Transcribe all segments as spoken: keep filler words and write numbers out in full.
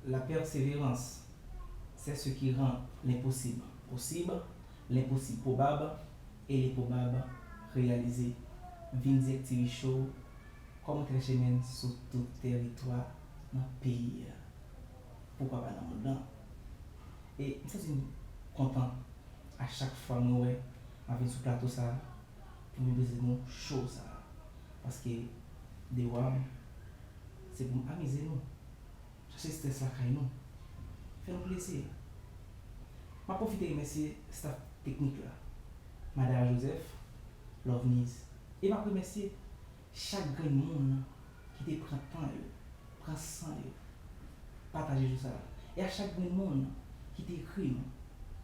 La persévérance, c'est ce qui rend l'impossible possible, l'impossible probable et l'improbable réalisé. Vin dirèk T V Show, kòmantè chèmen sou tout tèritwa nan peyi a. Poukwa pa nan mond lan? E m santi m kontan a chak fwa mwen wè m ap vin sou plato sa a pou m vin prezante nou show sa a. Paske dewa m, se pou m amize nou. Chache strès lakay nou. Fè nou plezi. M ap pwofite remèsye staff teknik la, Madara Joseph, Loveniz. E m ap remèsye chak grenn moun ki te pran tan yo, pran san yo, pataje jou sa a. E a chak grenn moun ki te ekri nou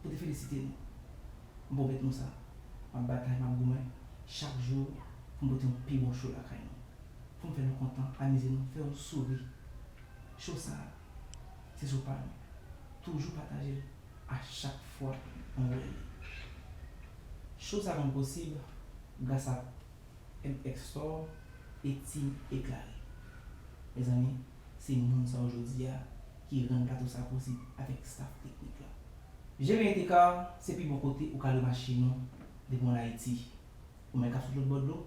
pou te felisite nou. M pwomèt nou sa. M ap batay, m ap goumen chak jou pou m pote yon pi bon show lakay nou. Pou m fè nou kontan, amize nou, fè nou souri. Show sa a, se show pa nou. Toujou pataje l a chak fwa nou wè li. Show sa a rann posib gras a M X Store e Team Eklare. Mezanmi, se moun sa yo jodi a ki rann plato sa a posib avèk staff teknik la. G V N T K, se pi bon kote ou ka lwe machin ou depi w ann Ayiti. Ou menm k ap sot lòt bò dlo,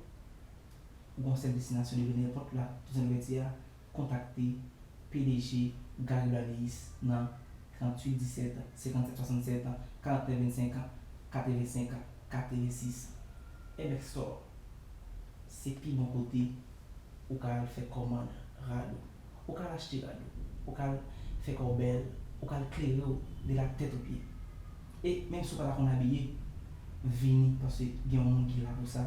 ou gon sèl destinasyon, leve nenpòt la, tou sèl vèti a, kontakte P D G Gary Blaneus nan tranntuit disèt, senkannsèt swasannsèt, karannèf vennsenk, katrevensenk, katrevensis. M X Store, se pi bon kote ou ka al fè kòmann rad ou. Ou ka al achte rad ou. Ou ka al fè kò w bèl. Ou ka al klere w de la tèt o pye. E menm si w pa ta konn abiye, vini, paske gen yon moun ki la pou sa,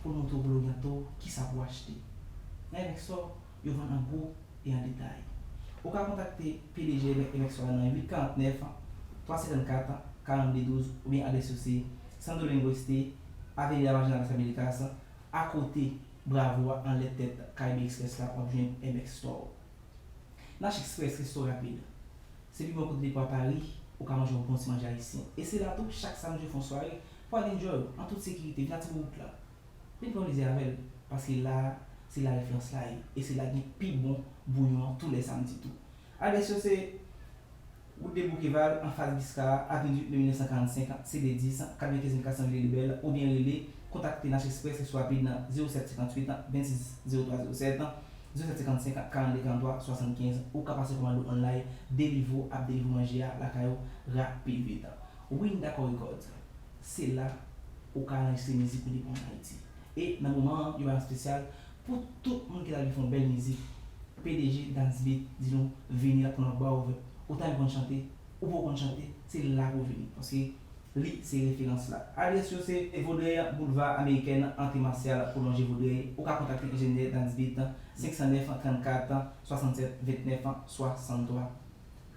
pou l montre w, pou l oryante w kisa pou w achte. Nan M X Store, yo vann an gwo e an detay. Ou ka kontakte P D G M X Store nan uit karannèf, twa senkannkat, karannde douz oubyen adrès yo se Santo Domingo Este, Avenida Marginal Las Américas, akote Bravo a, anlè tèt Caribe Express la, w ap jwenn M X Store. Nash Express Resto Rapid. Se pi bon kote depi w a Paris, ou ka manje yon bon ti manje ayisyen. E se la tou, chak samdi yo fè yon sware pou al enjoy an tout sekirite, vin ak ti boubout la. Vin pran plezi avè l, paske la, se la referans la ye, e se la gen pi bon bouyon an tou lè samdi tou. Adrès yo se Wout de Boukeval, anfas Biska, avni uit me mil nèf san karannsenk, C D dis, katrevenkenz mil kat san Villiers-le-Bel, oubyen rele, kontakte Nash Express Resto Rapid nan zewo sèt senkantuit, vennsis zewo twa zewo sèt, zewo sèt senkansenk, karannde karantwa swasannkenz, ou ka pase kòmande w online, Deliveroo ap delivre manje a lakay ou rapid vit. Win Dakò Records, se la ou ka anrejistre mizik ou depi w ann Ayiti. E nan moman an, yo bay yon espesyal pou tout moun ki ta vle fè yon bèl mizik. P D G Dance Beat di nou vini, l ap pran yon ba ouvè. Ou ta renmen konn chante, ou poko konn chante, se la pou w vini. Paske li se referans la. Adrès yo se Vaudreuil, Boulevard Américaine, antre Martial, pwolonje Vaudreuil. Ou ka kontakte enjenyè Dance Beat, senk san nèf, trannkat, swasannsèt, vennèf, swasanntwa.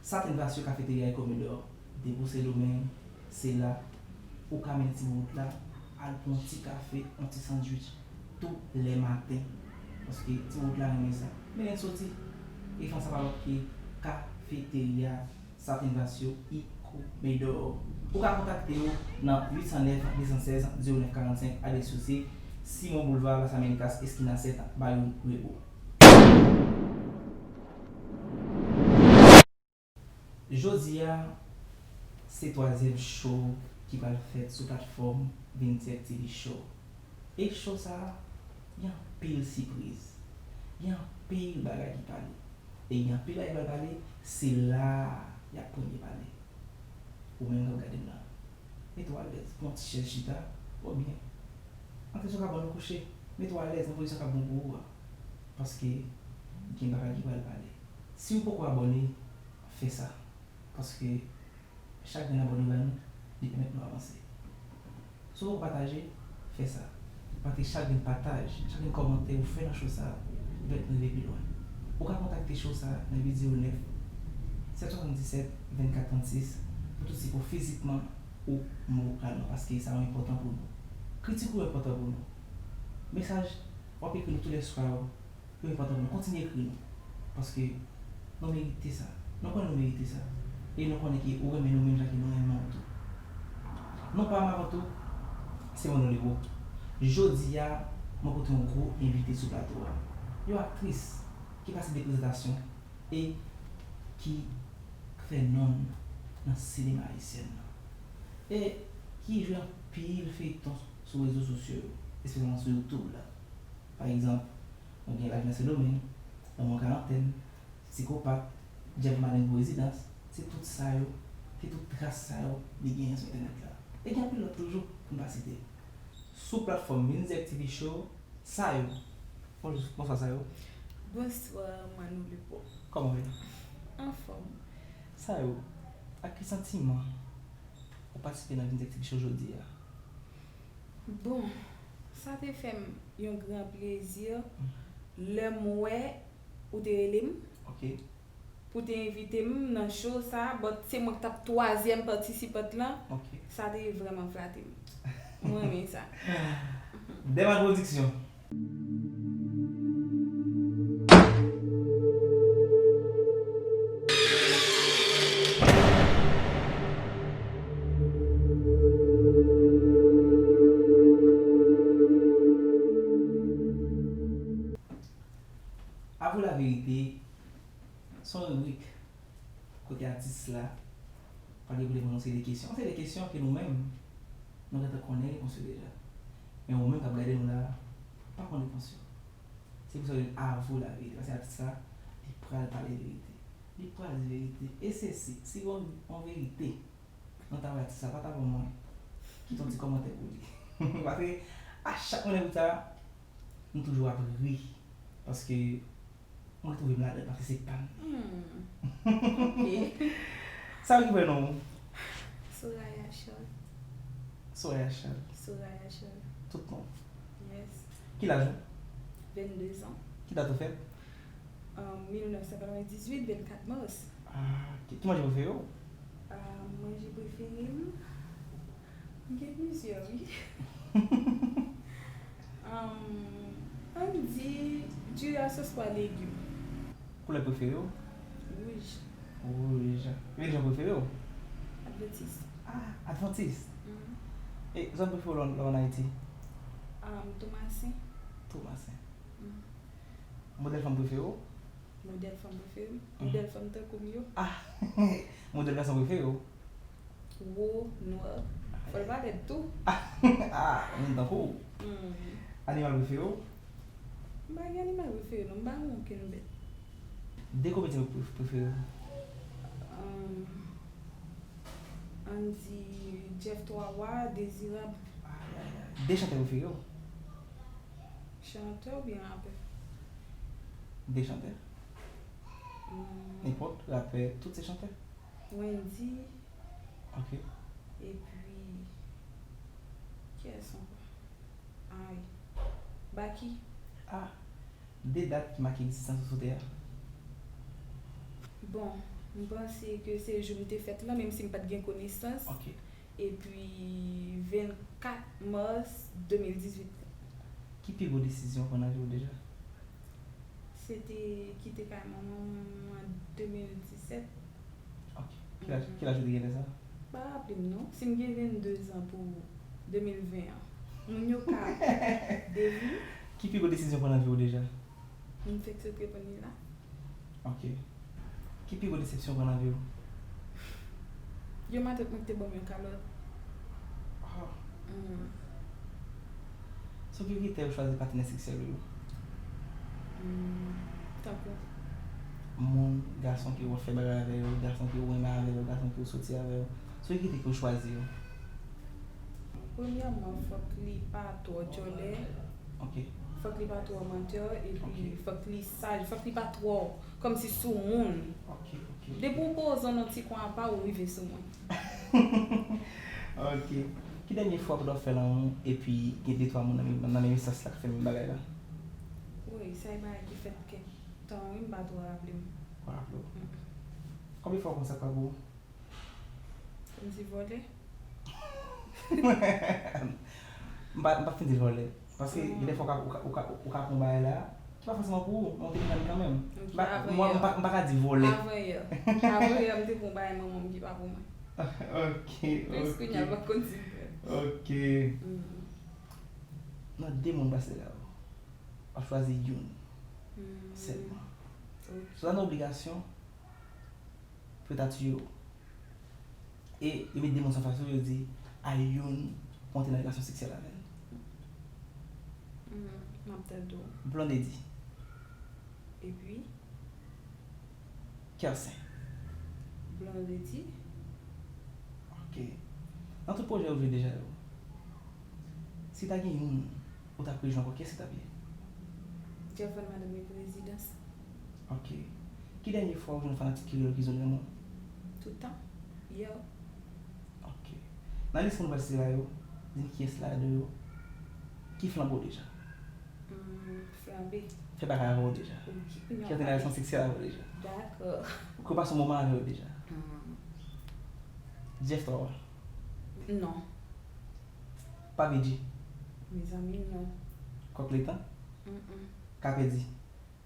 Satin Vasyo Kafeterya e Komedò, depi w Sendomeng, se la ou ka mennen ti boubout la, al pran yon ti kafe, yon ti sandwich, tou lè maten. Paske ti boubout la renmen sa. Men l soti, e fè sa pa lòt ke Kafeterya Satin Vasyo e Komedò. Ou ka kontakte yo nan uit san nèf, de san sèz, zewo nèf karannsenk, adrès yo se Simon Boulevard, Las Américas, eskina sèt, Bayo Nuevo. Jodi a, se twazyèm show ki pral fèt sou platfòm Vin Dirèk T V Show. E show sa a, gen anpil sipriz, gen anpil bagay ki pale. E gen anpil bagay ki pral pale, se la a y ap premye pale. Ou menm k ap gade m la, mete w alèz, pran yon ti chèz chita, oubyen antre sou kabann ou kouche, mete w alèz nan pozisyon k ap bon pou ou a. Paske gen bagay ki pral pale. Si w poko abòne, fè sa. Paske chak grenn abòne w ba nou, li pèmèt nou avanse. Si w poko pataje, fè sa. Paske chak grenn pataj, chak grenn kòmantè ou fè nan show sa a, li pèmèt nou rive pi lwen. Ou ka kontakte show sa a nan uit zewo nèf, sèt swasanndisèt, vennkat trannsis pou tout sipò fizikman ou moraman, paske sa yo enpòtan pou nou. Kritik ou yo enpòtan pou nou. Mesaj w ap ekri nou toulèswa yo, yo enpòtan pou nou. Kontinye ekri nou. Paske nou merite sa. Nou konnen nou merite sa. E nou konnen ke ou renmen nou menm jan ke nou renmen w tou. Non pa m avan tou, se Manno Lebo. Jodi a, mwen pote yon gwo envite sou plato a. Yon aktris ki pase de prezantasyon e ki fè non l nan sinema ayisyèn nan, e ki jwe anpil feyton sou rezo sosyo yo, espesyalman sou YouTube la. Pa egzanp, nou gen Laj nan Sendomeng, Lanmò Karantèn, Sikopat, Djèv Maleng pou Rezidans, se tout sa yo, se tout tras sa yo li genyen sou entènèt la. E gen anpil lòt toujou pou n pa site. Sou platfòm Minzèk T V Show, Sayo. Bonjou, bonswa Sayo. Bonswa Manu Lupo. Kòman w ye? Anfòm. Sayo, ak ki santiman ou patisipe nan Minzèk T V Show jodi a? Bon, sa te fè m yon gran plezi lè m wè ou te rele m. Ok. Pou te envite m nan show sa, but se mwen k t ap twazyèm patisipant lan. Ok. Sa te vrèman flate m. Mwen renmen sa. Dèmal Pwodiksyon. Avwe laverite, se yon ribrik kote atis la pral reponn yon seri de kesyon. Yon seri de kesyon ke nou menm, nou gentan konnen repons yo deja. Men ou menm k ap gade nou la, ou pa konn repons yo. Se pou sa yo rele avwe laverite. Paske atis la, li pral pale verite. Li pral di verite. E se si, si gen yon verite, nou ta wè atis la, pa ta ban mwen. Kite yon ti kòmantè pou li. Paske a chak moman pou sa, nou toujou ap ri. Paske mwen retwouve m ladan l paske se pa m. Hmm. Ok. Sa yo ki vrè non w? Soraya Charles. Soraya Charles. Soraya Charles. Tout non. Yes. Ki laj ou? Vennde zan. Ki dat ou fèt? An mil nèf san katrevendizuit, vennkat mas. Ah, ok. Ki manje prefere w? Ah, manje prefere m? M gen plizyè, wi. Anm, ann di diri a sòs pwa legim. Koulè prefere w? Wouj. Wouj. Relijyon prefere w? Advantis. Ah, advantis? Mhm. E zòn prefere w lè w ann Ayiti? Anm, Tomasen. Tomasen. Mhm. Modèl fanm prefere w? Modèl fanm prefere m? Mhm. Modèl fanm tankou m yo? Ah, modèl gason prefere w? Wo, nwa. Fò l pa lèd tou. Ah, moun tankou w. Hmm. Animal prefere w? M pa gen animal prefere non, m pa renmen okenn bèt. De komedyen pref-, prefere w? Ann, ann di Jeff Twa Wa, Dezirab. Ay, ay, ay. De chantè prefere w? Chantè oubyen rapè? De chantè. Hmm. Nenpòt, rapè, tout se chantè. Wendy. Ok. Epi, kiyès ankò? Ay. Baky. Ah, de dat ki make egzistans ou sou tè a. Bon, m panse ke se jou m te fèt lan, menm si m pa t gen konesans. Ok. Epi vennkat mas de mil dizuit. Ki pi gwo desizyon w pran nan vi w deja? Se te kite kay manman m an de mil disèt. Ok. Ki laj, mhm, ki laj ou te gen lè sa? Pa raple m non. Si m gen vennde zan pou de mil ven an, moun yo ka devine. Ki pi gwo desizyon w pran nan vi w deja? M fèk sot reponn li la. Ok. Ki pi gwo desepsyon w pran nan vi w? Yon matant mwen ki te ban m yon kalòt. Oh. Mm. Sou ki kritè yo chwazi patnè seksyèl ou yo? Mm, tankou? Moun, gason ke w ap fè bagay avè yo, gason ke w renmen avè yo, gason ke w soti avè yo. Sou ki kritè ke w chwazi yo? Premyèman, fòk li pa twò djòlè. Ok. Fòk li pa twò mantè, epi, ok, fòk li saj, fòk li pa twò kòmsi sou moun. Ok, ok. Depi w poze w nan ti kwen apa, ou rive sou mwen. Ok. Ki dènye fwa w t ap fè lanmou epi gen de twa moun nan menm, nan menm estans la k fè menm bagay la? Wi, sa e bagay ki fèt kèk tan wi, m pa twò raple m. Pa raple w? Mm. Konbyen fwa w konn sa k pa pou ou? Fò m di vòlè. M pa, m pa fin di vòlè. Paske, mm, gen de fwa w ka, w ka, w ka, w ka pran bagay la, ki pa fòseman pou ou, men w te pran li kanmenm. Ok, m pa, avanyè. M pa, m pa ka di vòlè. Avanyè. Avanyè, m te pran bagay manman m ki pa pou mwen. Ok, ok. Jis kounye a, m pa konn si m pran. Ok. Mm. Nan de moun pase la, w ap chwazi youn, mm, sèlman. Ok. Sou sa nan obligasyon, pou yo ta tiye w. E yo met de moun san fas ou, yo di a youn ou antre nan relasyon seksyèl avè l. Hmm, m ap tande w. Blondedy. Epi, Kersen. Blondedy. Ok. Nan tout pwojè ou jwe deja yo, si ta gen youn ou t ap rejwe ankò, kiyès li t ap ye? Jeff Van Madan e Prezidans. Ok. Ki dènye fwa ou jwenn yon fanatik ki rele w ki di w l renmen w? Tout tan. Yè. Ok. Nan lis moun ou pral site la yo, di m kiyès ladan yo ki flanbe w deja? Hmm, flanbe. Fè bagay avè w deja. Ok. Ki antre nan relasyon seksyèl avè w deja. Dakò. Ou pase yon moman avè yo deja. Hmm, Jeff Twawa. Non. Papi G. Mezanmi, non. Kòk Letan. Mm-mm. Kapèdi.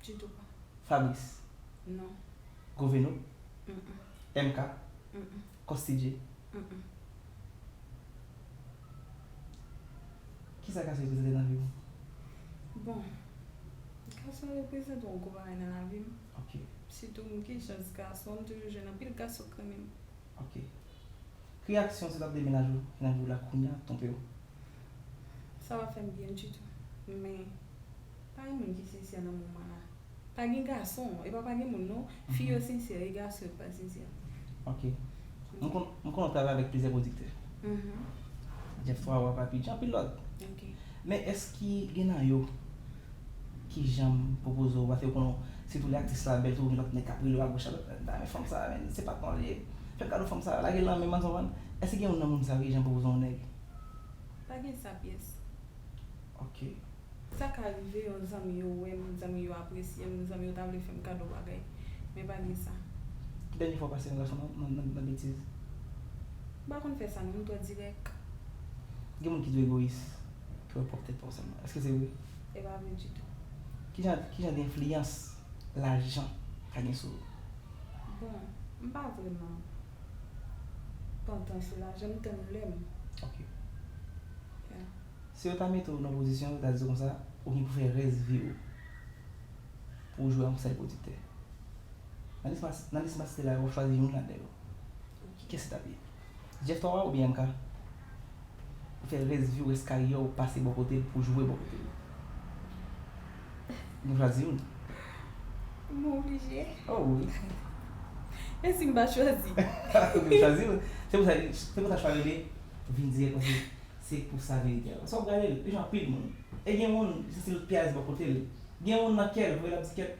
Ditou pa. Fabrice. Non. Goveno. Mm-mm. M K. Mm-mm. Kòs T J. Mm-mm. Kisa gason reprezante nan vi w? Bon, gason reprezante yon gwo bagay nan lavi m. Ok. Sitou m gen chans gason, m toujou jwenn anpil gason k renmen m. Ok. Ki reyaksyon si w t ap demenaj ou ki nan vi w la kounye a twonpe w? Sa pa fè m byen ditou. Men, pa gen moun ki sensè nan moman la. Pa gen gason, e pa pa gen moun non. Fi yo sensè, e gason yo pa sensè. Ok. M konn, m konn w travay avèk plizyè pwodiktè. Mhm. Jeff Twawa, Papi G, anpil lòt. Ok. Men èske gen nan yo ki janm pwopoze w, paske ou konnen, sitou lè aktris la bèl, toujou gen lòt nèg k ap rele w agoch, adwat, "Ah, men fanm sa, men se patnè w li ye. Fè m kado fanm sa, lage l nan men m," ou konprann? Èske gen youn nan moun sa yo ki janm pwopoze w yon nèg? Pa gen sa pyès. Ok. Sa ka rive, yon zanmi yo wè m, zanmi yo apresye m, zanmi yo ta vle fè m kado bagay. Men pa gen sa. Ki dènye fwa w pase yon gason nan, nan, nan, nan betiz? M pa konn fè sa non, m twò dirèk. Gen moun ki tou egoyis, ki wè pwòp tèt pa w sèlman. Èske se vre? E pa vre ditou. Ki jan, ki jan de enfliyans lajan ka gen sou ou? Bon, m pa vrèman pantan sou lajan, m tann lè m. Ok. Yeah. Si yo ta mete w nan pozisyon, yo ta di w konsa, ou gen pou fè rès vi w pou w jwe ak yon sèl pwodiktè. Nan lis m a, nan lis m a site la, w ap chwazi youn ladan yo. Kiyès li t ap ye? Jeff Twawa oubyen M K? Ou fè rès vi w, rès karyè w pase bò kote l pou jwe bò kote l. Nou chwazi youn. M oblije. Oh wi. E si m pa chwazi? Ou gen chwazi youn. Se pou sa, se pou sa chwa rele vin dirèk, paske se pou sa verite a. Sa w gade l, e jan anpil moun. E gen moun, li santi l pyès bò kote l. Gen moun nan kè l, vre l ap di kèt.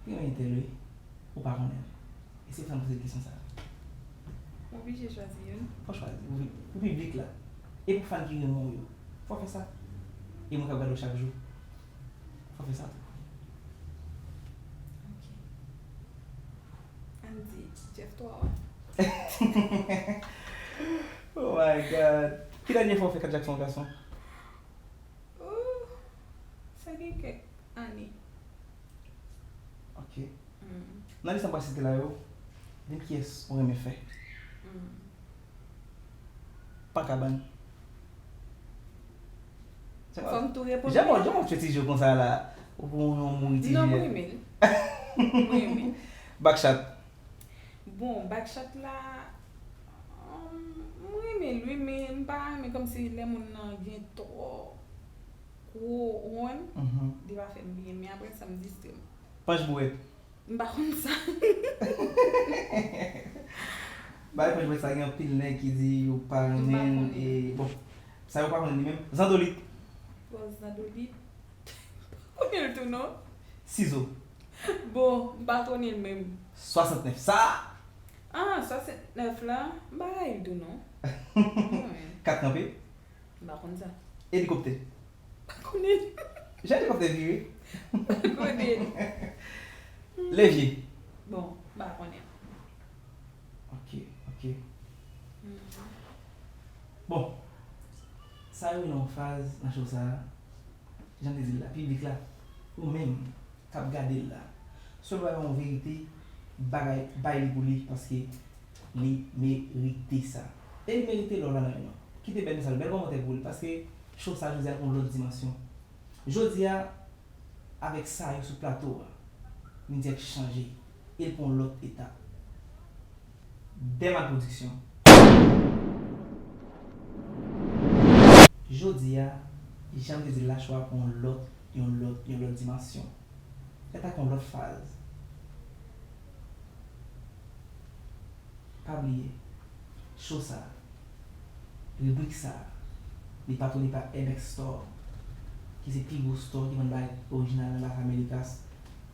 Li renmen tèl wi. Ou pa konnen l. E se pou sa m poze l kesyon sa a. M oblije chwazi youn. Fò w chwazi. Pou, pou piblik la. E pou fan ki renmen w yo. Fò w fè sa. E moun k ap gade w chak jou. Fò w fè sa tou. Ok. Ann di Jeff Twawa. Oh my God. Ki dènye fwa w fè kat Jackson yon gason? Ooh, sa gen kèk ane. Ok. Nan lis m ap site la yo, di m kiyès ou renmen fè. Pan kabann. Fò m tou reponn. Jan w, jan w tchwe ti je w konsa la, ou pou yon mouri ti je. Non, m renmen l. M renmen l. Bakchat. Bon, bakchat la, um, m renmen l wi, men m pa renmen kòmsi lè moun nan gen twò gwo wonn, li pa fè m byen, men apre sa m distrè m. Panch bouwèt. M pa konn sa. Bagay panch bouwèt sa gen anpil nèg ki di yo pa renmen l, e bon, sa yo pa konnen li menm. Zandolit. Bon, zandolit. M pa konnen l tou non. Sizo. Bon, m pa konnen l menm. Swasantnèf. Sa! Ah, swasantnèf la, m pa rayi l tou non. Kat kanpe. M pa konn sa. Elikoptè. M pa konnen l. Jan elikoptè vire. M pa konnen l. Levye. Bon, m pa konnen l. Ok, ok. Bon, sa yo nan yon faz nan show sa a. Jan m te di l la, piblik la, ou menm k ap gade l la, si w vle bay yon verite, bagay, bay li pou li, paske li merite sa. E li merite lè w la nan men nou. Kite bèl mesaj, bèl kòmantè pou li, paske show sa a jodi a l pran yon lòt dimansyon. Jodi a, avèk sa yo sou plato a, Mindyrèk chanje, e l pran yon lòt etap. Dèmal Pwodiksyon. Jodi a, jan m te di l la, cho a pran yon lòt, yon lòt, yon lòt dimansyon. Li atake yon lòt faz. Pa bliye, cho sa a, ribrik sa a, li patwone pa M X Store, ki se pi gwo store ki vann bagay orijinal nan Las Americas,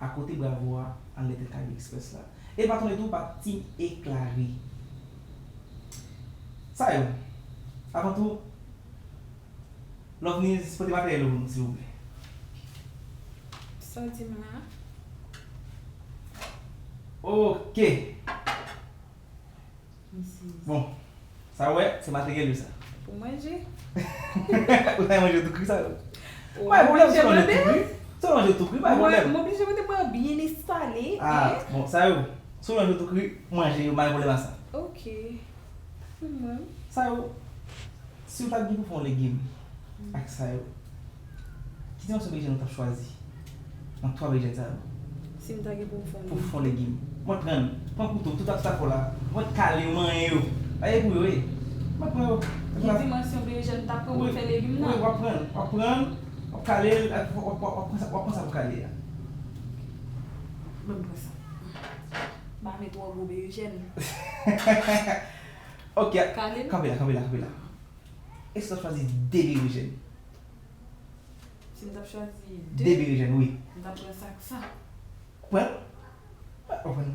akote Bravo a, anndan tèt Caribe Express la. E l patwone tou pa Team Eclari. Sa yo, avan tou, Loveniz, pote materyèl yo pou nou, silvouplè. Sa w di m la? Ok. M sezi. Bon, sa w wè, se materyèl yo sa. Pou manje? Ou ta manje tou kri sa yo. Ou pa gen pwoblèm, si w manje tou kri. Si w manje tou kri, pa gen pwoblèm. M oblije mete mwen byen enstale. Ah, bon, sa yo. Si w manje tou kri, manje yo, pa gen pwoblèm a sa. Ok. Pou mwen. Sa yo. Si w ta gen pou fè yon legim ak sa yo, ki dimansyon berejèn ou t ap chwazi nan twa berejèn sa yo? Si m ta gen pou m fè yon legim. Pou fè yon legim. Mwen pran, pran kouto, tout afè w la. Mwen kale yo, manyen yo. Aye pou yo, wi. Mwen pran yo. Ki dimansyon berejèn m t ap pran pou m fè legim nan? Wi, w ap pran, w ap pran, w ap kale l, w ap, w ap, w ap pran sa, w ap pran sa pou kale a. Ban m pran sa. M pa vle twò gwo berejèn. Ok, kanpe la, kanpe la, kanpe la. Èske w t ap chwazi de berejèn? Si m t ap chwazi de, de berejèn, wi. M t ap pran sa k sa. Pran l? Ou pran l.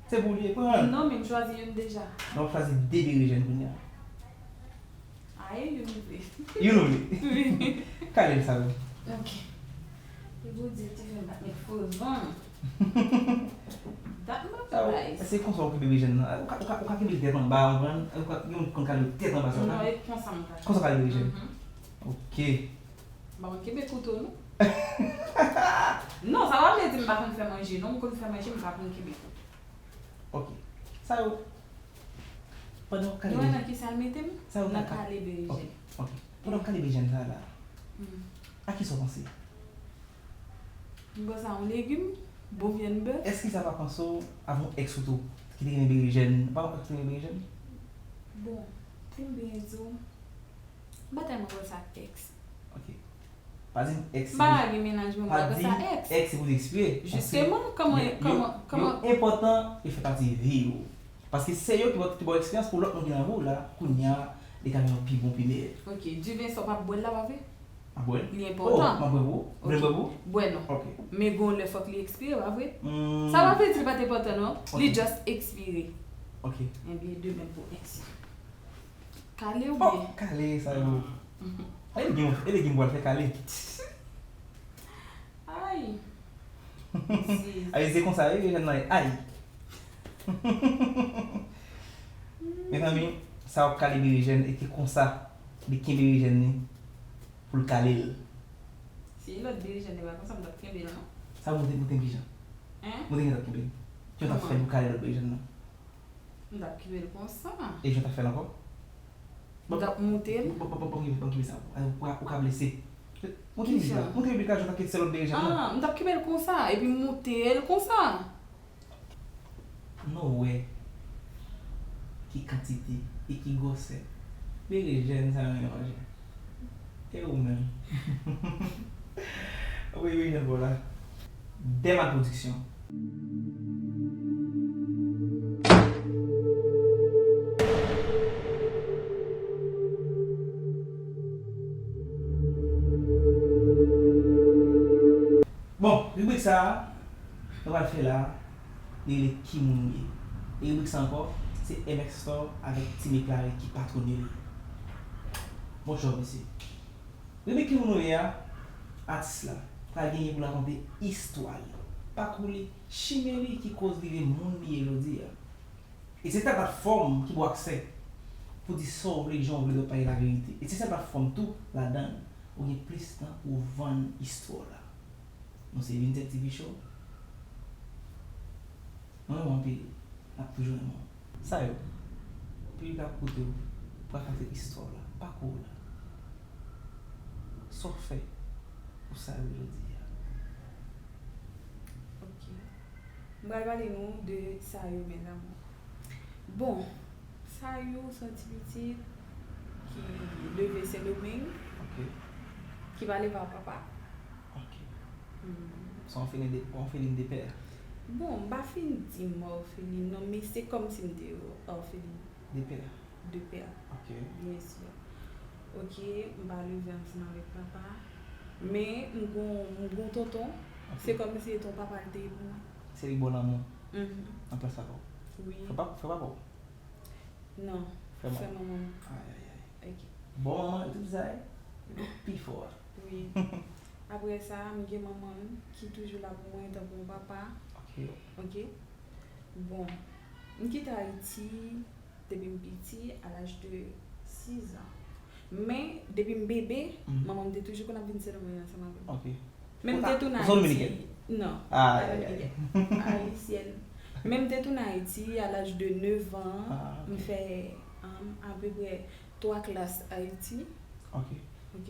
Se pou li, pran l. Non, men m chwazi youn deja. Non, w ap chwazi de berejèn kounye a. Aye, youn ou vle. Youn ou vle. Wi. Kale l sa yo. Ok. E Bondye te fè m pa t met frozen. Dat m pa fè bagay. Se konsa w kenbe berejèn nan. Ou ka, ou ka, ou ka kenbe l tèt anba, ou konprann? Ou ka, gen moun ki konn kale yo tèt anba sa. Non, e konsa m ka. Konsa w kale berejèn. Mhm. Ok. M pa konn kenbe kouto, non. Non, sa pa vle di m pa konn fè manje, non. M konn fè manje, m pa konn kenbe kouto. Ok. Sa yo, pandan w ap kale berejèn. Nou wè nan kisa l mete m? Sa yo nan kale berejèn. Ok, ok. Pandan w ap kale berejèn sa la, hmm, a kisa w panse? M panse a yon legim, bon vyann bèf. Èske sa pa panse w avè yon èks ou tou ki te renmen berejèn? Pa yon èks ki te renmen berejèn? Bon, pou m byen di w, m pa tèlman panse ak èks. Ok. Pa di m èks. M pa gen mennaj, men m pa panse a èks. Pa di m èks se pou te ekspire. Paske yo, yo, yo enpòtan, yo fè pati vi w. Paske se yo ki ba, ki ba w eksperyans pou lòt moun ki nan vi w la, kounye a, li ka vin yon pi bon, pi meyè. Ok, diven sa w p ap bwè l la, pa vre? M ap bwè l? Li enpòtan. Oh, m ap bwè pou ou? Ou vle m bwè pou ou? Bwè non. Ok. Men gon lè fòk li ekspire, pa vre? Hmm. Sa pa vle di li pa t enpòtan, non. Ok. Li just ekspire. Ok. Ebyen, de menm pou èks la. Kale oubyen? Oh, kale sa yo. Mhm. Ay, legim, e legim pral fè kale. Ay. Ay, se konsa, wi, jèn nan, ay. Mezanmi, sa w ap kale berejèn, e te konsa li kenbe berejèn li pou l kale l. Si lòt berejèn li pa konsa, m t ap kenbe l, non? Sa w monte, monte kijan? Hein? Monte kijan t ap kenbe l? Kijan w t ap fè pou kale lòt berejèn nan? M t ap kenbe l konsa. E jan w t ap fè l ankò? M t ap moute l. Bon, bon, bon, bon, bon, bon, sa, ou ka, ou ka blese. Monte bib la, monte bib la, jan w t ap kenbe lòt berejèn nan. Ah, m t ap kenbe l konsa, epi m moute l konsa. Nou wè ki kantite e ki gwosè berejèn sa yo manje. E ou menm? Wi, wi, jan pou la. Dèmal Pwodiksyon. Bon, ribrik sa a, nou pral fè la, li rele Ki moun ou ye? E ribrik sa ankò, se M X Store avèk Team Eclair ki patwone l. Bonjou, mesye. Ribrik Ki moun ou ye a, atis la pral genyen pou l rakonte istwa li, pakou li, chimen li ki koz li rive moun li ye jodi a. E se sèl platfòm ki ba w aksè pou di sa w vle, jan w vle, dòk pale laverite. E se sèl platfòm tou, ladan l, ou gen plis tan pou w vann istwa w la. Nou se Vintek T V Show. Mwen renmen w anpil. N ap toujou renmen w. Sa yo, piblik la ap koute w pou rakonte istwa w la, pakou w la. Sa w fè pou sa yo jodi a. Ok. M pral pale nou de sa yo, mes amours. Bon, Sayou se yon ti pitit ki leve Sendomeng, Ok. ki pa leve ak papa. Ok. Hmm. Se yon feeling de, yon feeling de pè. Bon, m pa fin di m òfelin non, men se kòmsi m te òfelin De pè. de pè, Ok. byen si. Ok, m pa leve ansanm avèk papa, men m gon, m gon tonton, Ok. Se kòmsi se ton papa l te ye pou mwen. Se li bon lanmou Mhm. nan plas papa. Wi. Fè pa, fè papa. Non, Fè fè manman. Manman m. Ay, ay, ay. Ok. Bon manman, tout sa, yo pi fò. Wi. Apre sa, m gen manman m ki toujou la pou mwen tankou yon papa. Ok. Ok. Bon, m kite Ayiti depi m piti, a laj de sis an. Men, depi m bebe, Mhm. Manman m te toujou konn ap vin Sendomeng ansanm avè m. Ok. Men m te tounen Ou se Ayiti. Dominikèn? Non, Ah, pa ay, ay. Dominikèn. Ayisyèn. Men m te tounen Ayiti a laj de nèf an. Ah, ok. M fè um, apeprè twa klas Ayiti. Ok. Ok?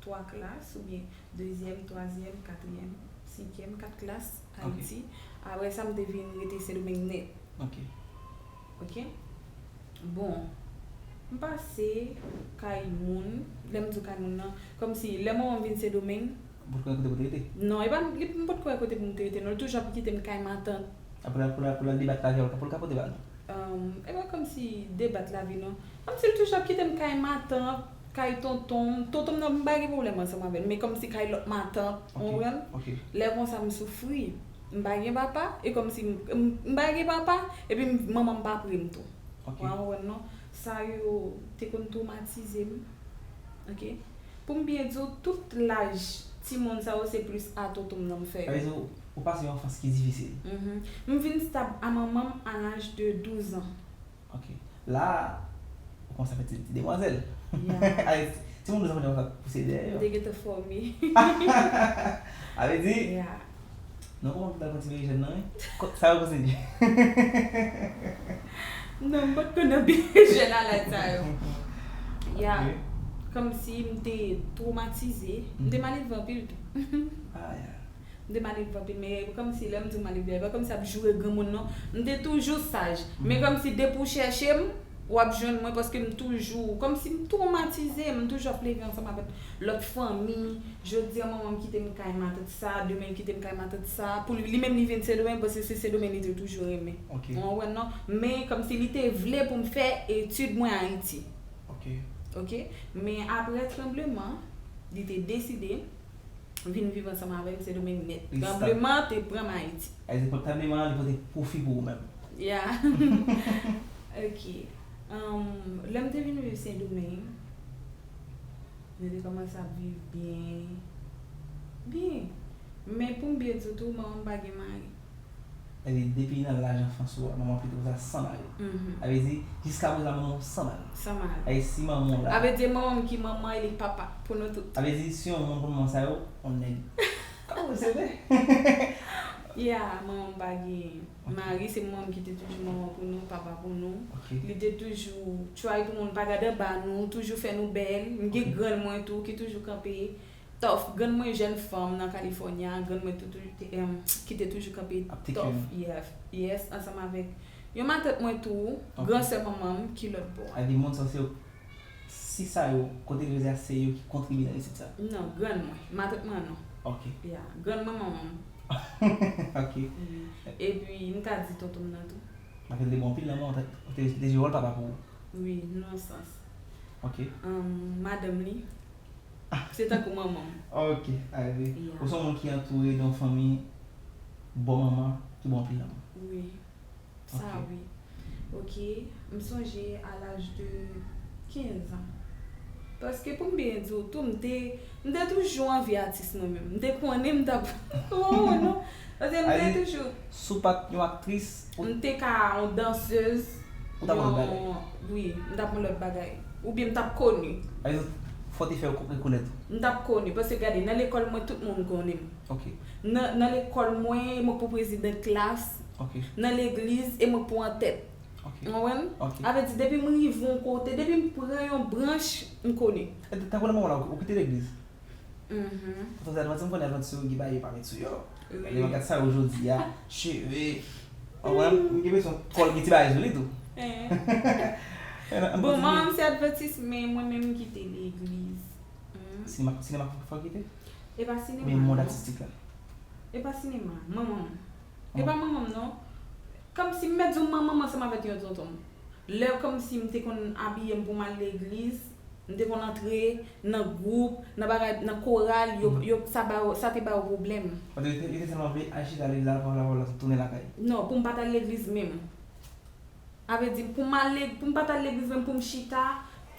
Twa klas, oubyen dezyèm, twazyèm, katriyèm, senkyèm, kat klas Ok. Ayiti. Apre sa, m te vin rete Sendomeng nèt. Ok. Ok? Bon, m pase kay moun, lè m di kay moun nan, kòmsi lè manman m vin Sendomeng, Ou potko wè kote pou te rete? Non, e pa, li, m potko wè kote pou m te rete, non, li toujou ap kite m kay matant. Apre la, pou la, pou la debat la, pou l ka pote ba nou. Um, e pa kòmsi debat la vin, non. Kòmsi li toujou ap kite m kay matant, kay tonton m. Tonton m nan, m pa gen pwoblèm ansanm avè l, men kòmsi kay lòt matant, Ok, ou konprann? Ok. Lè konsa m soufri. M pa gen papa, e kòmsi m, m, m pa gen papa, epi m, manman m pa pre m tou. Ok. Ou konprann, non? Sa yo te konn twomatize m. Ok? Pou m byen di w, tout laj timoun sa yo se plis a tonton m nan m fè Sa vle yo. Di ou, ou pase yon anfans ki difisil. Mhm. M vin stab a manman m a laj de douz an. Ok. La, ou kòmanse fè ti, ti demwazèl. Yeah. Ay, timoun douz an kòmanse pouse dèyè M yo. te gentan fòme. Sa vle di, Yeah. Non, kòman pou ta kontinye jèn nan, wi? Sa yo kontinye. Non, m pa t konn anpil jèn a laj sa yo. Ya, Ok. Kòmsi m te twomatize. M te malelve anpil tou. Ah, ya. M te malelve anpil, men kòmsi lè m di m malelve, e pa kòmsi ap joure granmoun non. M te toujou saj. Men Mhm. Kòmsi depi w chèche m, w ap jwenn mwen paske m toujou, kòmsi m twomatize, m toujou ap leve ansanm avèk lòt fanmi. Jodi a manman m kite m kay matant sa, demen l kite m kay matant sa. Pou li, li menm li vin Sendomeng, paske se Sendomeng li te toujou renmen. Ok. Ou konprann non? Men kòmsi li te vle pou m fè etid mwen Ayiti. Ok. Ok? Men apre tranbleman, li te deside vin viv ansanm avè m Sendomeng nèt. Li stab. Tranbleman te pran m Ayiti. Sa vle di, tranbleman an, li pote pwofi pou ou menm. Ya. Ok. Um, lè m te vin viv Sendomeng, nou te kòmanse ap viv byen. Byen. Men pou m byen di w tou, manman m pa gen mari. Sa vle di, depi nan laj anfans ou a, manman w kite w la san mari. Mhm. Sa vle di, jiska prezan manman w san mari. San mari. Sa vle di, si manman w la. Sa vle di, manman m ki manman e li k papa pou nou tout. Sa vle di, si yon moun konn manman sa yo, on nèg. Kòman se vre? Ya, manman m pa gen mari, se manman m ki te toujou manman pou nou, papa pou nou. Ok. Li te toujou try pou moun pa gade anba nou, toujou fè nou bèl. M gen grann mwen tou ki toujou kanpe tough. Grann mwen jèn fanm nan California, grann mwen tou, tou te, em, ki te toujou kanpe Ap take tough. care. Yes, yes, ansanm avèk yon matant mwen tou, Ok. gran sè manman m ki lòt bò a. Sa vle di, moun sa se yo, si sa yo, kote yo jodi a, se yo ki kontribye nan reyisit sa. Non, grann mwen, matant mwen non. Ok. Ya, grann mwen manman m. Ok. Wi. Epi m ka di tonton m nan tou. Matant li te ba w anpil lanmou, ou te, ou te, te jwe wòl papa pou ou. Wi, nan sans. Ok. Um, madanm li, se tankou manman m. Ok, sa vle di. Ya. Ou se yon moun ki antoure de yon fanmi bon manman, ki ba w anpil lanmou. Wi. Sa Ok. Wi. Ok, m sonje a laj de kenz an. Paske pou m byen di w tou, m te, m te toujou anvi atis mwen menm. M te konnen m t ap, oh non. Paske m te Ay, toujou, Si w pa t yon aktris, ou m te ka yon dansez, ou t ap yon lòt bagay. yon, wi, m t ap yon lòt bagay. Oubyen m t ap koni. Sa vle di, fò w te fè yo rekonèt ou. M t ap koni. Paske gade, nan lekòl mwen, tout moun konnen m. Ok. Nan, nan lekòl mwen, e mwen k pou prezidan klas. Ok. Nan legliz, e mwen k pou antèt. Ok. Ou konprann? Ok. Sa vle di, depi m rive yon kote, depi m pran yon branch, m koni. E, tankou nan moman la, ou kite legliz. Mhm. Paske Adventist, m konnen Adventist yo gen bagay yo pa met sou yo. Wi. Lè m gade sa yo jodi a, cheve. Ou konprann? M gen enpresyon kò l gen ti bagay sou li tou. Bon, manman m se advantis, men mwen menm m kite legliz. Sinema, sinema fò kite? E pa sinema. Men mond atistik la? E pa sinema, manman m. E pa manman m non. Kòmsi m mèt di w manman m ansanm avèk yon tonton m. Lè kòmsi m te konn abiye m pou m al legliz, m te konn antre nan gwoup, nan bagay, nan koral, yo, yo, sa ba yo, sa te ba yo pwoblèm. Paske yo te, yo te sèlman vle al chita legliz la, pa la, pa la, tounen lakay. Non, pou m pa t al legliz menm. A vle di, pou m al leg-, pou m pa t al legliz menm, pou m chita,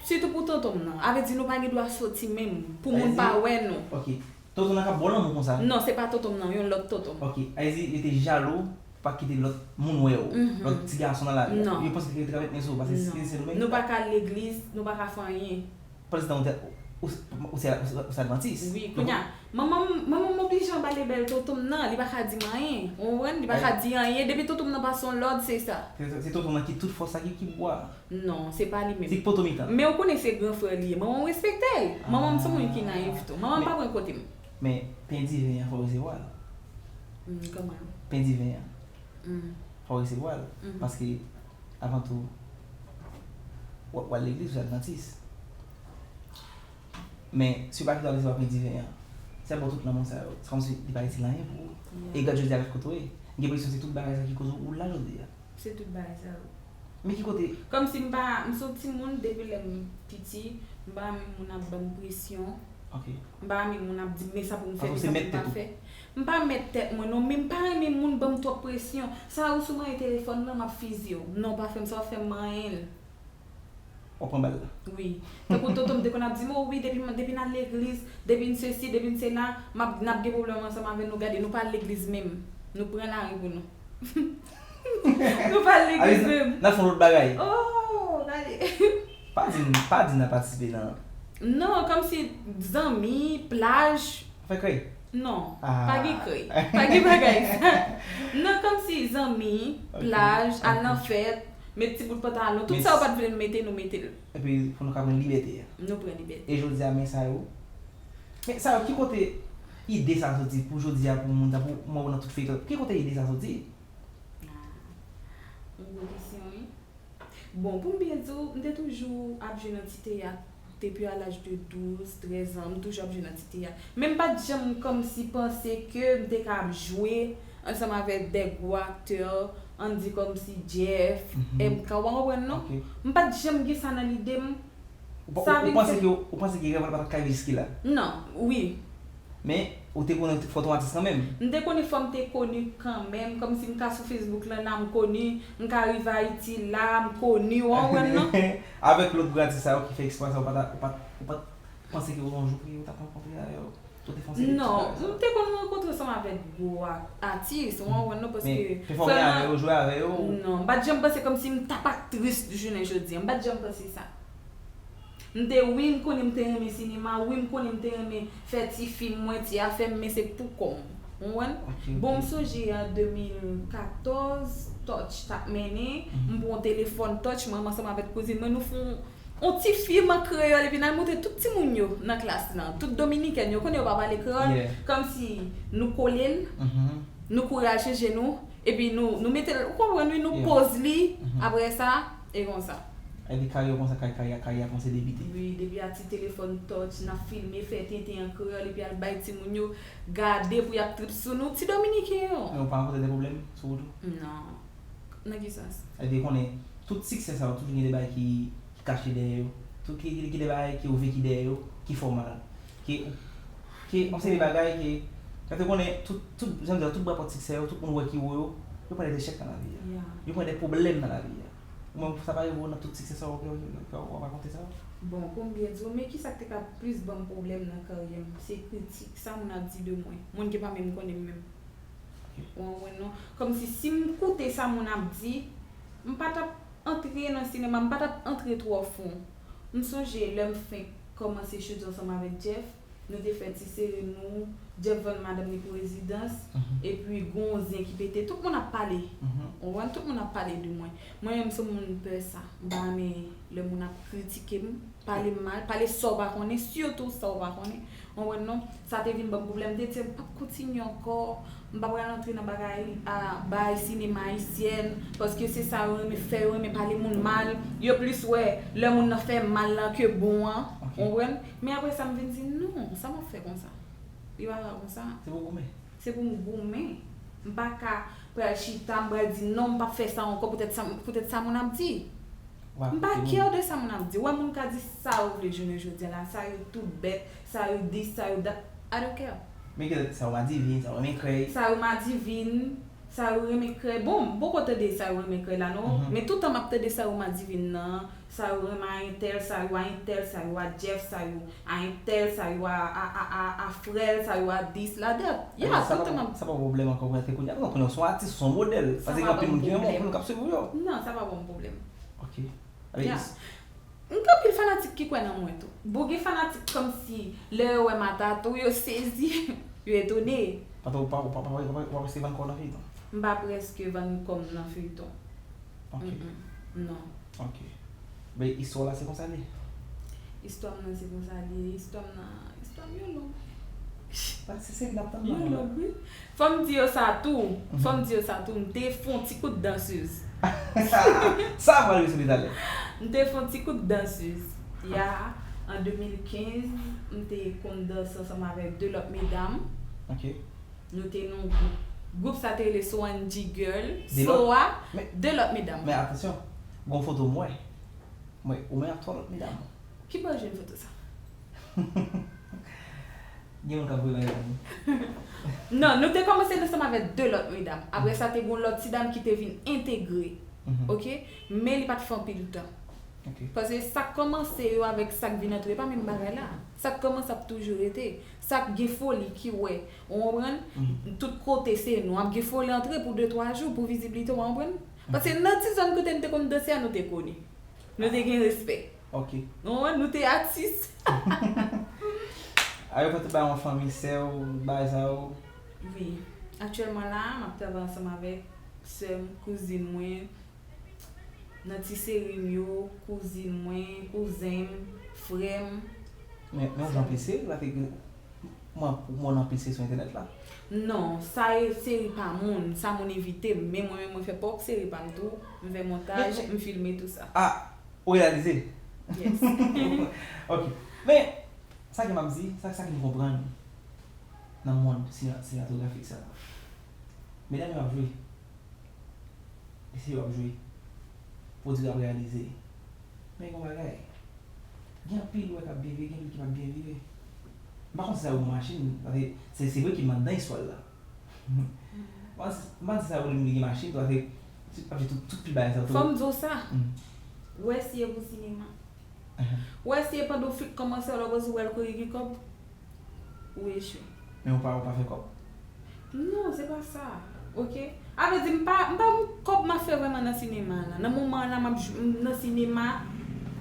sitou pou tonton m nan. A vle di, nou pa gen dwa soti menm, pou moun pa wè nou. Ok. Tonton nan k ap ba w lanmou konsa? Non, se pa tonton m nan, yon lòt tonton. Ok. A vle di, yo te jalou, pa kite lòt moun wè w, lòt ti gason nan lari a. Non. Yo panse ke yo te ka met men sou w, paske se, se nou menm. Nou pa ka al legliz, nou pa ka fè anyen. Pandan ou te, ou, ou se, ou se advantis. Wi, kounye a, manman m, manman m oblije anba lebèl tonton m nan, li pa ka di m anyen. Ou konprann? Li pa ka di anyen. Depi tonton m nan pase yon lòd, se sa. Se, se tonton m nan ki tout fòs la, ki, ki bwa. Non, se pa li menm. Se poto mitan. Men ou konnen se gran frè li ye. Manman m respekte l. Manman m se yon moun ki nayif tou. Manman m pa pran kote m. Men, pen diven an, fò w resevwa l. Kòman? Pen diven an. Fò w resevwa l. Paske, avan tou, w, w al legliz, ou se advantis. Men, si w pa kite w al resevwa pen diven an, sa ba w tout lanmou sa yo. Se kòmsi li pa itil anyen pou ou. E gad jodi a, gad kote w ye. M gen enpresyon se tout bagay sa ki koz ou la jodi a. Se tout bagay sa yo. Men ki kote? Kòmsi m pa, m se yon timoun depi lè m piti, m pa renmen moun ap ban m presyon. Ok. M pa renmen moun ap di m men sa pou m fè, men sa pou m pa fè. M pa mèt tèt mwen non, men m pa renmen moun ban m twòp presyon. Sa ou sou mwen telefòn nan, m ap fiziye w. Non, pa fè m sa, w ap fè m manyen l. W ap pran bal la. Wi. Tankou tonton m te konn ap di m, o wi, depi m, depi n al legliz, depi n sesi, depi n sela, m ap, n ap gen pwoblèm ansanm avè nou. Gade, nou pa al legliz menm. Nou pran lari pou nou. Nou pa al legliz menm. N al fè yon lòt bagay. Oh, gade. Pa di n, pa di n ap patisipe nan. Non, kòmsi zanmi, plaj. Fè krèy? Non, pa gen krèy. Pa gen bagay sa. Non, kòmsi zanmi, plaj, al nan fèt, met ti bout pantalon, tout sa yo pa t vle n mete, nou mete l. Epi pou nou ka pran libète a. Nou pran libète. E jodi a, men sa yo. Men sa yo, ki kote ide sa soti pou jodi a, pou moun sa, pou mwen nan tout feyton? Ki kote ide sa soti? Ah, yon gwo kesyon, wi. Bon, pou m byen di w, m te toujou ap jwe nan ti teyat depi a laj de douz, trèz an, m toujou ap jwe nan ti teyat. Men m pa t janm kòmsi panse ke m te ka ap jwe ansanm avèk de gwo aktè, ann di kòmsi Jeff, M K, w pa konprann non? M pa t janm gen sa nan lide m. Ou pa, ou, ou panse ke, ou panse ke rèv la pa t ap ka rive jiske la? Non, wi. Men, ou te konnen fò w t on atis kanmenm? M te konnen fò m te koni kanmenm, kòmsi m ka sou Facebook lan la, m koni, m ka rive Ayiti la, m koni, w konprann non? Avèk lòt gwo atis sa yo ki fè eksplwa sa, ou pa t, ou pa t, ou pa t panse ke yon jou ke ou t ap rankontre avè yo? Ou te fè yon seri de ti bagay sa? Non, m te konn rankontre ansanm avèk gwo a-, atis, w konprann non, paske... Men, pèfòme avè yo, jwe avè yo? Non, m pa t janm panse kòmsi m t ap aktris jounen jodi a, m pa t janm panse sa. M te, wi, m konnen m te renmen sinema, wi, m konnen m te renmen fè ti fim mwen, ti afè m, men se pou kò m. Ou konprann? Bon, m sonje an de mil katòz, Touch t ap mennen, m pran yon telefòn Touch, mwen ansanm avèk kouzin mwen, nou fè yon, yon ti fim an kreyòl, epi n al montre tout timoun yo nan klas lan, tout dominikèn yo, konnen yo pa pale kreyòl, kòmsi nou kole l, nou kouri al chanje nou, epi nou, nou mete l, ou konprann wi, nou poz li, apre sa, e konsa. Epi karyè w konsa, kay-, karyè, karyè a kòmanse debite. Wi, depi a ti telefòn Touch, n ap filme, fè tenten an kreyòl, epi al bay timoun yo gade pou y ap trip sou nou, ti dominiken yo. Men ou pa rankontre de pwoblèm sou wout ou? Non. Nan ki sans? Epi konnen, tout siksè sa yo, toujou gen de bagay ki, ki kache dèyè yo. Tout ki, ki, ki de bagay ke ou veki dèyè yo, ki fè w mal. Ke, ke, yon seri de bagay ke, paske konnen, tout, tout, jan m di a, tout bwa pòt siksè yo, tout moun wè ki wo yo, yo pran de echèk nan lavi a. Yo pran de pwoblèm nan lavi a. Ou menm, sa pa rive w nan tout siksè sa yo ke, ke, ke w ap rakonte sa yo? Bon, pou m byen di w, men kisa k te ka plis ban m pwoblèm nan karyè m? Se kritik, sa moun ap di de mwen. Moun ki pa menm konnen m menm. Ou konprann non? Kòmsi si m koute sa moun ap di, m pa t ap antre nan sinema, m pa t ap antre twò fon. M sonje lè m fenk kòmanse chodi ansanm avèk Jeff, nou te fè ti sere nou, Jeff vann madanm li pou rezidans, epi gon zen ki pete, tout moun ap pale. Ou konprann? Tout moun ap pale de mwen. Mwen menm, se moun m pè sa. M pa renmen lè moun ap kritike m, pale m mal, pale sa w pa konnen, sitou sa w pa konnen. Ou konprann non? Sa te vin ban m pwoblèm. M te di m p ap kontinye ankò. M pa pral antre nan bagay, a, bagay sinema ayisyèn, paske se sa yo renmen fè, yo renmen pale moun mal. Yo plis wè lè moun nan fè mal lan ke bon an. Ou konprann? Men apre sa, m vin di, non, sa m ap fè konsa? Li pa ka konsa. Se pou goumen. Se pou m goumen. M pa ka pral chita, m pral di, non, m p ap fè sa ankò, poutèt sa, poutèt sa moun ap di. M pa care de sa moun ap di. Wè, moun ka di sa yo vle jounen jodi a la, sa yo tout bèt, sa yo dis, sa yo dat. I don't care. Men gen sa yo madivin, sa yo renmen krèy. Sa yo madivin, sa yo renmen krèy. Bon, m poko tande sa yo renmen krèy la, non. Men toutan m ap tande sa yo madivin nan, sa yo renmen a entèl, sa yo a entèl, sa yo a Jeff, sa yo a entèl, sa yo a, a, a, a, a frè l, sa yo a dis, la dat. Ya, toutan m ap. Sa pa pwoblèm ankò pou entèl kounye a. Non, kounye a, w se yon atis, w se yon modèl. Paske gen anpil moun ki renmen w, anpil moun k ap swiv ou yo. Non, sa pa ban m pwoblèm. Ok. Ya. M gen anpil fanatik ki kwè nan mwen tou. Bon, gen fanatik kòmsi lè yo wè m a tatou, yo sezi, yo etone. Paske w pa, w pa, w pa, w pa, w pa prèske vann kò w nan feyton. M pa prèske vann kò m nan feyton. Ok. Mm-mm. Non. Ok. Men istwa w la se konsa l ye? Istwa m nan se konsa l ye. Istwa m nan, istwa m yo long. Sa se seri n ap tann nan. Yo long, wi. Fò m di yo sa tou. Fò m di yo sa tou. M te fè yon ti kout dansez. Sa pral rive sou li talè. M te fè yon ti kout dansez. Ya, an de mil kenz, m te konn danse ansanm avèk de lòt medam. Ok. Nou te nan yon gwoup. Gwoup sa te rele Soanji Girl. De lòt? Soa, men, de lòt medam. Men atansyon, gon foto m wè. M wè ou menm ak twa lòt medam. Ki bò w jwenn foto sa? Gen moun k ap voye bagay pou mwen. Non, nou te kòmanse ansanm avèk de lòt medam. Apre sa, te gon lòt ti dam ki te vin entegre. Ok? Men li pa t fè anpil tan. Ok. Paske sa k kòmanse yo avèk sa k vin antre, pa menm bagay la. Sa k kòmanse ap toujou rete. Sa k gen foli ki wè, ou konprann? Tout kote se nou. Ap gen foli antre pou de twa jou, pou viziblite w, ou konprann? Paske nan ti zòn kote n te konn danse a, nou te koni. Nou te gen respè. Ok. Ou konprann? Nou te atis. A yo pa te ba yon fanmi, sè w, bagay sa yo? Wi. Aktyèlman la, m ap travay ansanm avèk sè m, kouzin mwen, nan ti seri m yo, kouzin mwen, kouzen m, frè m. Men, men ou gen anpil seri, paske mwen, mwen anpil seri sou entènèt la. Non, sa e seri pa moun, sa moun envite m, men mwen menm mwen fè pwòp seri pa m tou, m fè montaj, m filme tou sa. Ah, ou reyalize? Yes. Ok. Men, sa ke m ap di, sa, sa ke m konprann nan mond sina-, sinematografik sa. Medam yo ap jwe. E se yo ap jwe. Pwodui ap reyalize. Men gen yon bagay. Gen anpil ou wè k ap byen viv, gen anpil ki p ap byen viv. M pa konn si sa yo gen machin, paske se, se vre ke m anndan istwa la. M pa, m pa di sa yo gen machin, paske se, ap di tout, tout pi bagay sa yo. Fò m di w sa. Ou wè si e pou sinema. Ou wè si e pandan w fin kòmanse, w la w wè l kouri gen kòb. Ou echwe. Men ou pa, ou pa fè kòb? Non, se pa sa. Ok? A vle di, m pa, m pa gon kòb m ap fè vrèman nan sinema la. Nan moman la, m ap jwe nan sinema.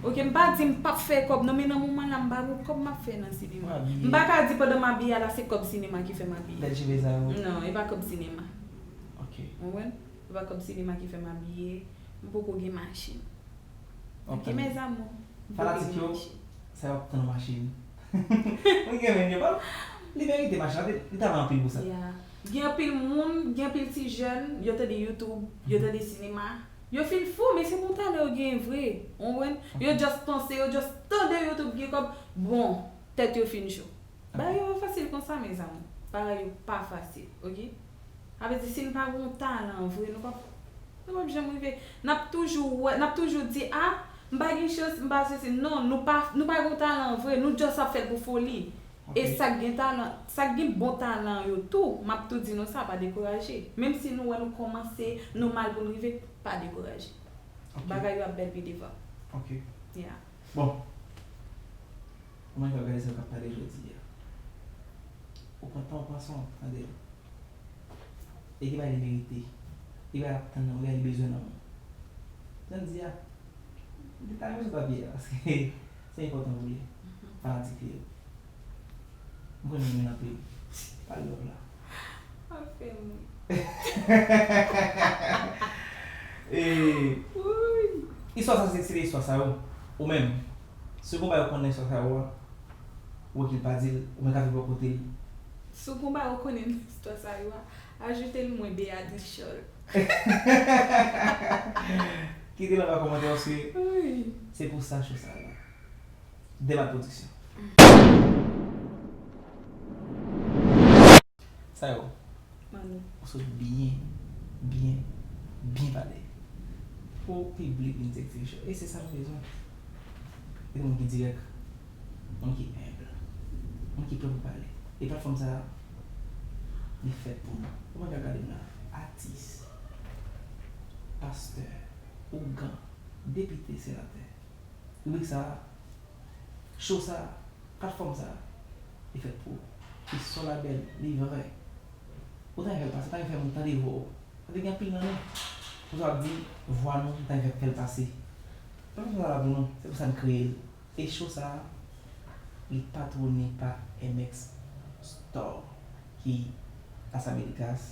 Ok, m pa di m p ap fè kòb, non, men nan moman la, m pa gon kòb m ap fè nan sinema. M pa ka di pandan m abiye a la, se kòb sinema ki fè m abiye. Bèl cheve sa yo. Non, e pa kòb sinema. Ok. Ou konprann? E pa kòb sinema ki fè m abiye. M poko gen machin. Ok, mes amours. Fanatik yo, sa yo ap tann machin. Mwen gen men yo pa. Li merite machin, li, li travay anpil pou sa. Yeah. Gen anpil moun, gen anpil ti jèn, yo tande YouTube, yo tande sinema. Yo fin fou, men se bon talan yo genyen vre. Ou konprann? Yo just panse, yo just tande YouTube gen kòb, bon, tèt yo fin cho. Bagay yo pa fasil konsa, mes amours. Bagay yo pa fasil, ok? Sa vle di, si n pa gen yon talan vre, nou p ap, nou p ap janm rive. N ap toujou wè, n ap toujou di, a, m pa gen chans, m pa sesi. Non, nou pa, nou pa gen yon talan vre, nou just ap fè l pou foli. E sa k gen talan, sa k gen bon talan yo tou, m ap tou di nou sa, pa dekouraje. Menm si nou wè nou kòmanse, nou mal pou n rive, pa dekouraje. Bagay yo ap bèl pi devan. Ok. Yeah. Bon. Ou menm k ap gade sa, w k ap pale jodi a. Ou pran tan, ou pran san w, tande. E ki bagay li merite. Li pa ap tann nan, ou gen li bezwen nan men w. Jan di a, li ta renmen sou papye a, paske se enpòtan pou li. Fanatik li yo. M konn renmen l anpil. Pale love la. Ap fè m ri. E istwa sa se se istwa sa yo. Ou menm, si w gon bagay ou konn nan istwa sa yo a, ou wè ki l pa di l, ou menm ka viv bò kote l. Si w gon bagay ou konnen nan istwa sa yo a, ajoute l mwen Beatrice Chol. Kite l anba kòmantè paske se pou sa show sa la. Demat Production. Sa yo. Ou sot byen, byen, byen pale. Pou piblik vin di ekspresyon. E se sa nou bezwen. E moun ki dirèk, moun ki enb, moun ki prè pou pale. E platfòm sa a, li fèt pou nou. Ou mwen ka gade m la, atis, pastè, ougan, depite, senatè. Ribrik sa a, show sa a, platfòm sa a, li fèt pou ou. Li solabèl, li vrè. Ou ta fè l pase, ta fè moun tande vwa w. Paske gen anpil nan nou, ou sa ap di vwa nou, ta fè fè l pase. Platfòm sa la pou nou, se pou sa n kreye l. E show sa a, li patwone pa M X Store ki Las Americas,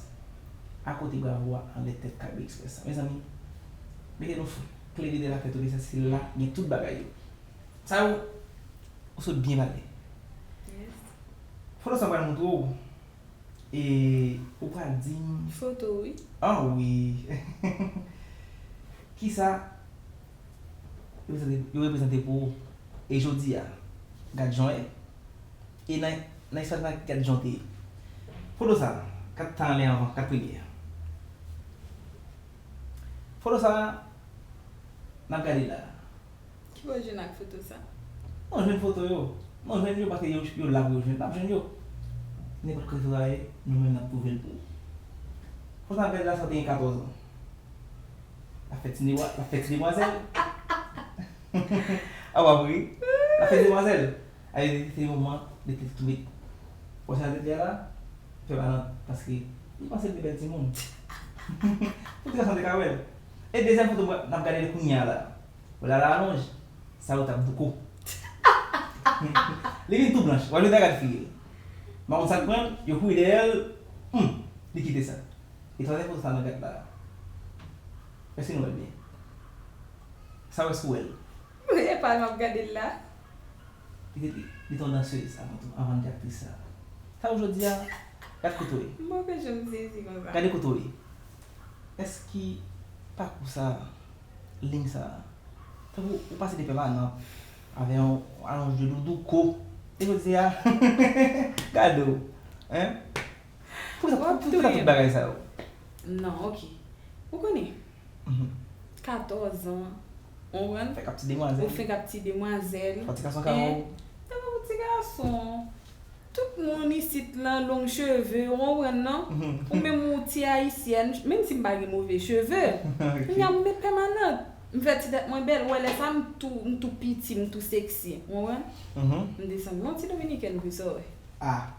akote Bravo a, anlè tèt Caribe Express la. Mezanmi, mete nou fou. Kle vide la fè tou, se la gen tout bagay yo. Sa yo, ou sot byen pale. Foto sa m pral montre w, e ou pral di m. Foto wi. Ah wi. Kisa yo reprezante pou ou? E jodi a, gad jan w ye. E nan nan espas la, gad jan w te ye. Foto sa, kat tan anlè anvan, kat premye a. Foto sa, n ap gade la. Ki bò w jwenn ak foto sa? Non, jwenn foto yo. Non, jwenn yo paske yo, yo la pou yo jwenn. N ap jwenn yo. Nenpòt kote w ta ye, nou menm n ap twouve l pou ou. Foto sa, n ap gade la, sa te gen katòz an. L ap fè ti demwa, l ap fè ti demwazèl. A w ap ri. L ap fè ti demwazèl. Ay, se moman li te tou met. Wè sa tèt li a la? Fè balan paske li panse l te bèl timoun. Pou ti gason te ka wè l. E dezyèm foto n ap gade l kounye a la. Wè la la alonj. Sa yo t ap douko. Li vin tou blanch. Wè l ta gad figi l. M pa konn sa k pran l, yo kouri dèyè l. Hum, li kite sa. E twazyèm foto sa n ap gad la. Èske nou wè l byen? Sa wè si w wè l. E pa l m ap gade l la. Li te li te yon dansez avan tou, anvan l te aktris sa. Sa w jodi a, gad kote w ye. M poko janm sezi konsa. Gade kote w ye. Èske pakou sa, liy sa, tankou ou pase de pèmanant avè yon alonj de doudou ko. E jodi a, gade w. Hein? Poukisa, poukisa tout bagay sa yo? Non, ok. Ou konnen, katòz an, ou konprann? Fèk ap ti demwazèl. Ou fèk ap ti demwazèl. Fò ti gason ka wè w. Tankou ti gason. Tout moun isit lan long cheve, ou konprann non? Ou menm ou ti ayisyèn, menm si m pa gen move cheve, kounye a m met pèmanant. M fè ti tèt mwen bèl, ou wè lè sa m tou, m tou piti, m tou sexy, ou konprann? M desann yon ti dominikèn pou sa w wè. Ah.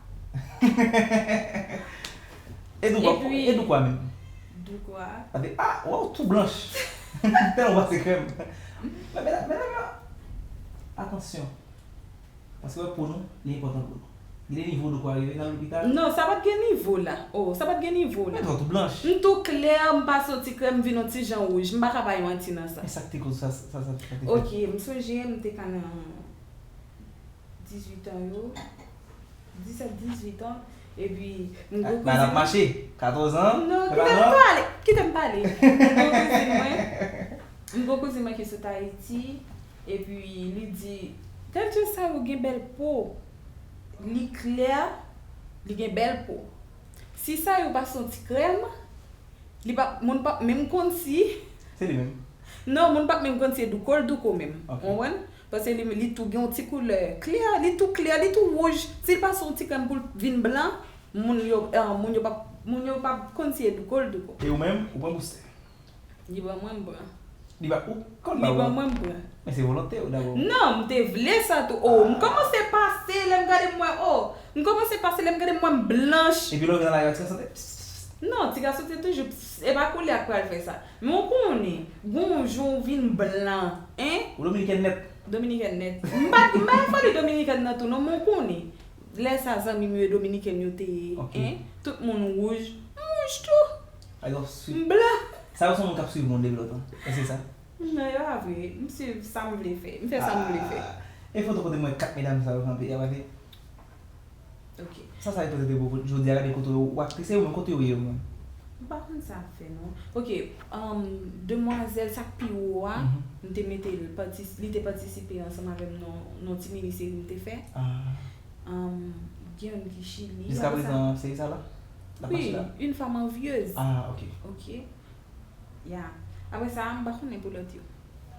E doukwa, e doukwa menm? Doukwa. Sa vle, ah, waw, tou blanch. Tèlman w pase krèm. Men, men, men, men, atansyon. Paske wè po nou, li enpòtan pou nou. Gen de nivo doukwa rive nan lopital. Non, sa pa t gen nivo la. Oh, sa pa t gen nivo la. Men tou blanch. M tou klè, m pase yon ti krèm, m vin yon ti jan wouj. M pa ka bay manti nan sa. Men sa k te koz sa, sa, sa, sa k te fèt? Ok, m sonje, m te ka nan dizuit an yo, disèt, dizuit an, epi m gwo kouzin mwen. Mache, katòz an. Non, kite m pale, kite m pale. M gwo kouzin mwen, m gwo kouzin mwen ki sot Ayiti, epi li di, "Gad jan sa yo gen bèl po, li klè, li gen bèl po. Si sa yo pase yon ti krèm, li pa, moun pa menm konn si." Se li menm. Non, moun pa menm konn si e douko l douko menm. Ok. Ou konprann? Paske li, li tou gen yon ti koulè klè, li tou klè, li tou wouj. Si l pase yon ti krèm pou l vin blan, moun yo, eh, moun yo p ap, moun yo p ap konn si e douko l douko. E ou menm, ou pran boustè? Li ban mwen, m pran. Li ba ou? Kòman li ba ou? Li ban mwen, m pran. Men se volonte ou dabò. Non, m te vle sa tou. Oh, m kòmanse pase, lè m gade m wè, oh, m kòmanse pase, lè m gade m wè m blanch. Epi lè w vin nan lari a, ti gason te pss, pss, pss. Non, ti gason te toujou pss, e pa koulye a k pral fè sa. Men w konnen, gon jou w vin blan, en? Ou dominikèn nèt. Dominikèn nèt. M pa, m pa foli dominikèn nan tou non, men w konnen. Lè sa zanmi m yo e dominiken yo te ye, en, tout moun wouj, m wouj tou. M blan. Sa yo se moun k ap swiv moun de lòt an. Èske sa? Non, yo pa vre. M swiv sa m vle fè. M fè sa m vle fè. E foto kote m wè kat medam sa yo kanpe a, pa vre? Ok. Sa, sa reprezante pou jodi a, gade kote yo, w aktris, se yo menm kote yo ye yo menm. M pa konn sa ap fè non. Ok, um, demwazèl sa k pi wo a, m te mete l, li te patisipe ansanm avè m nan yon ti mini seri m te fè. Um, gen youn ki Chili. Jiska prezan, seri sa la? L ap mache la? Wi, Une femme envieuse. Ah, ok. Ok. Ya. Apre sa, m pa konnen pou lòt yo.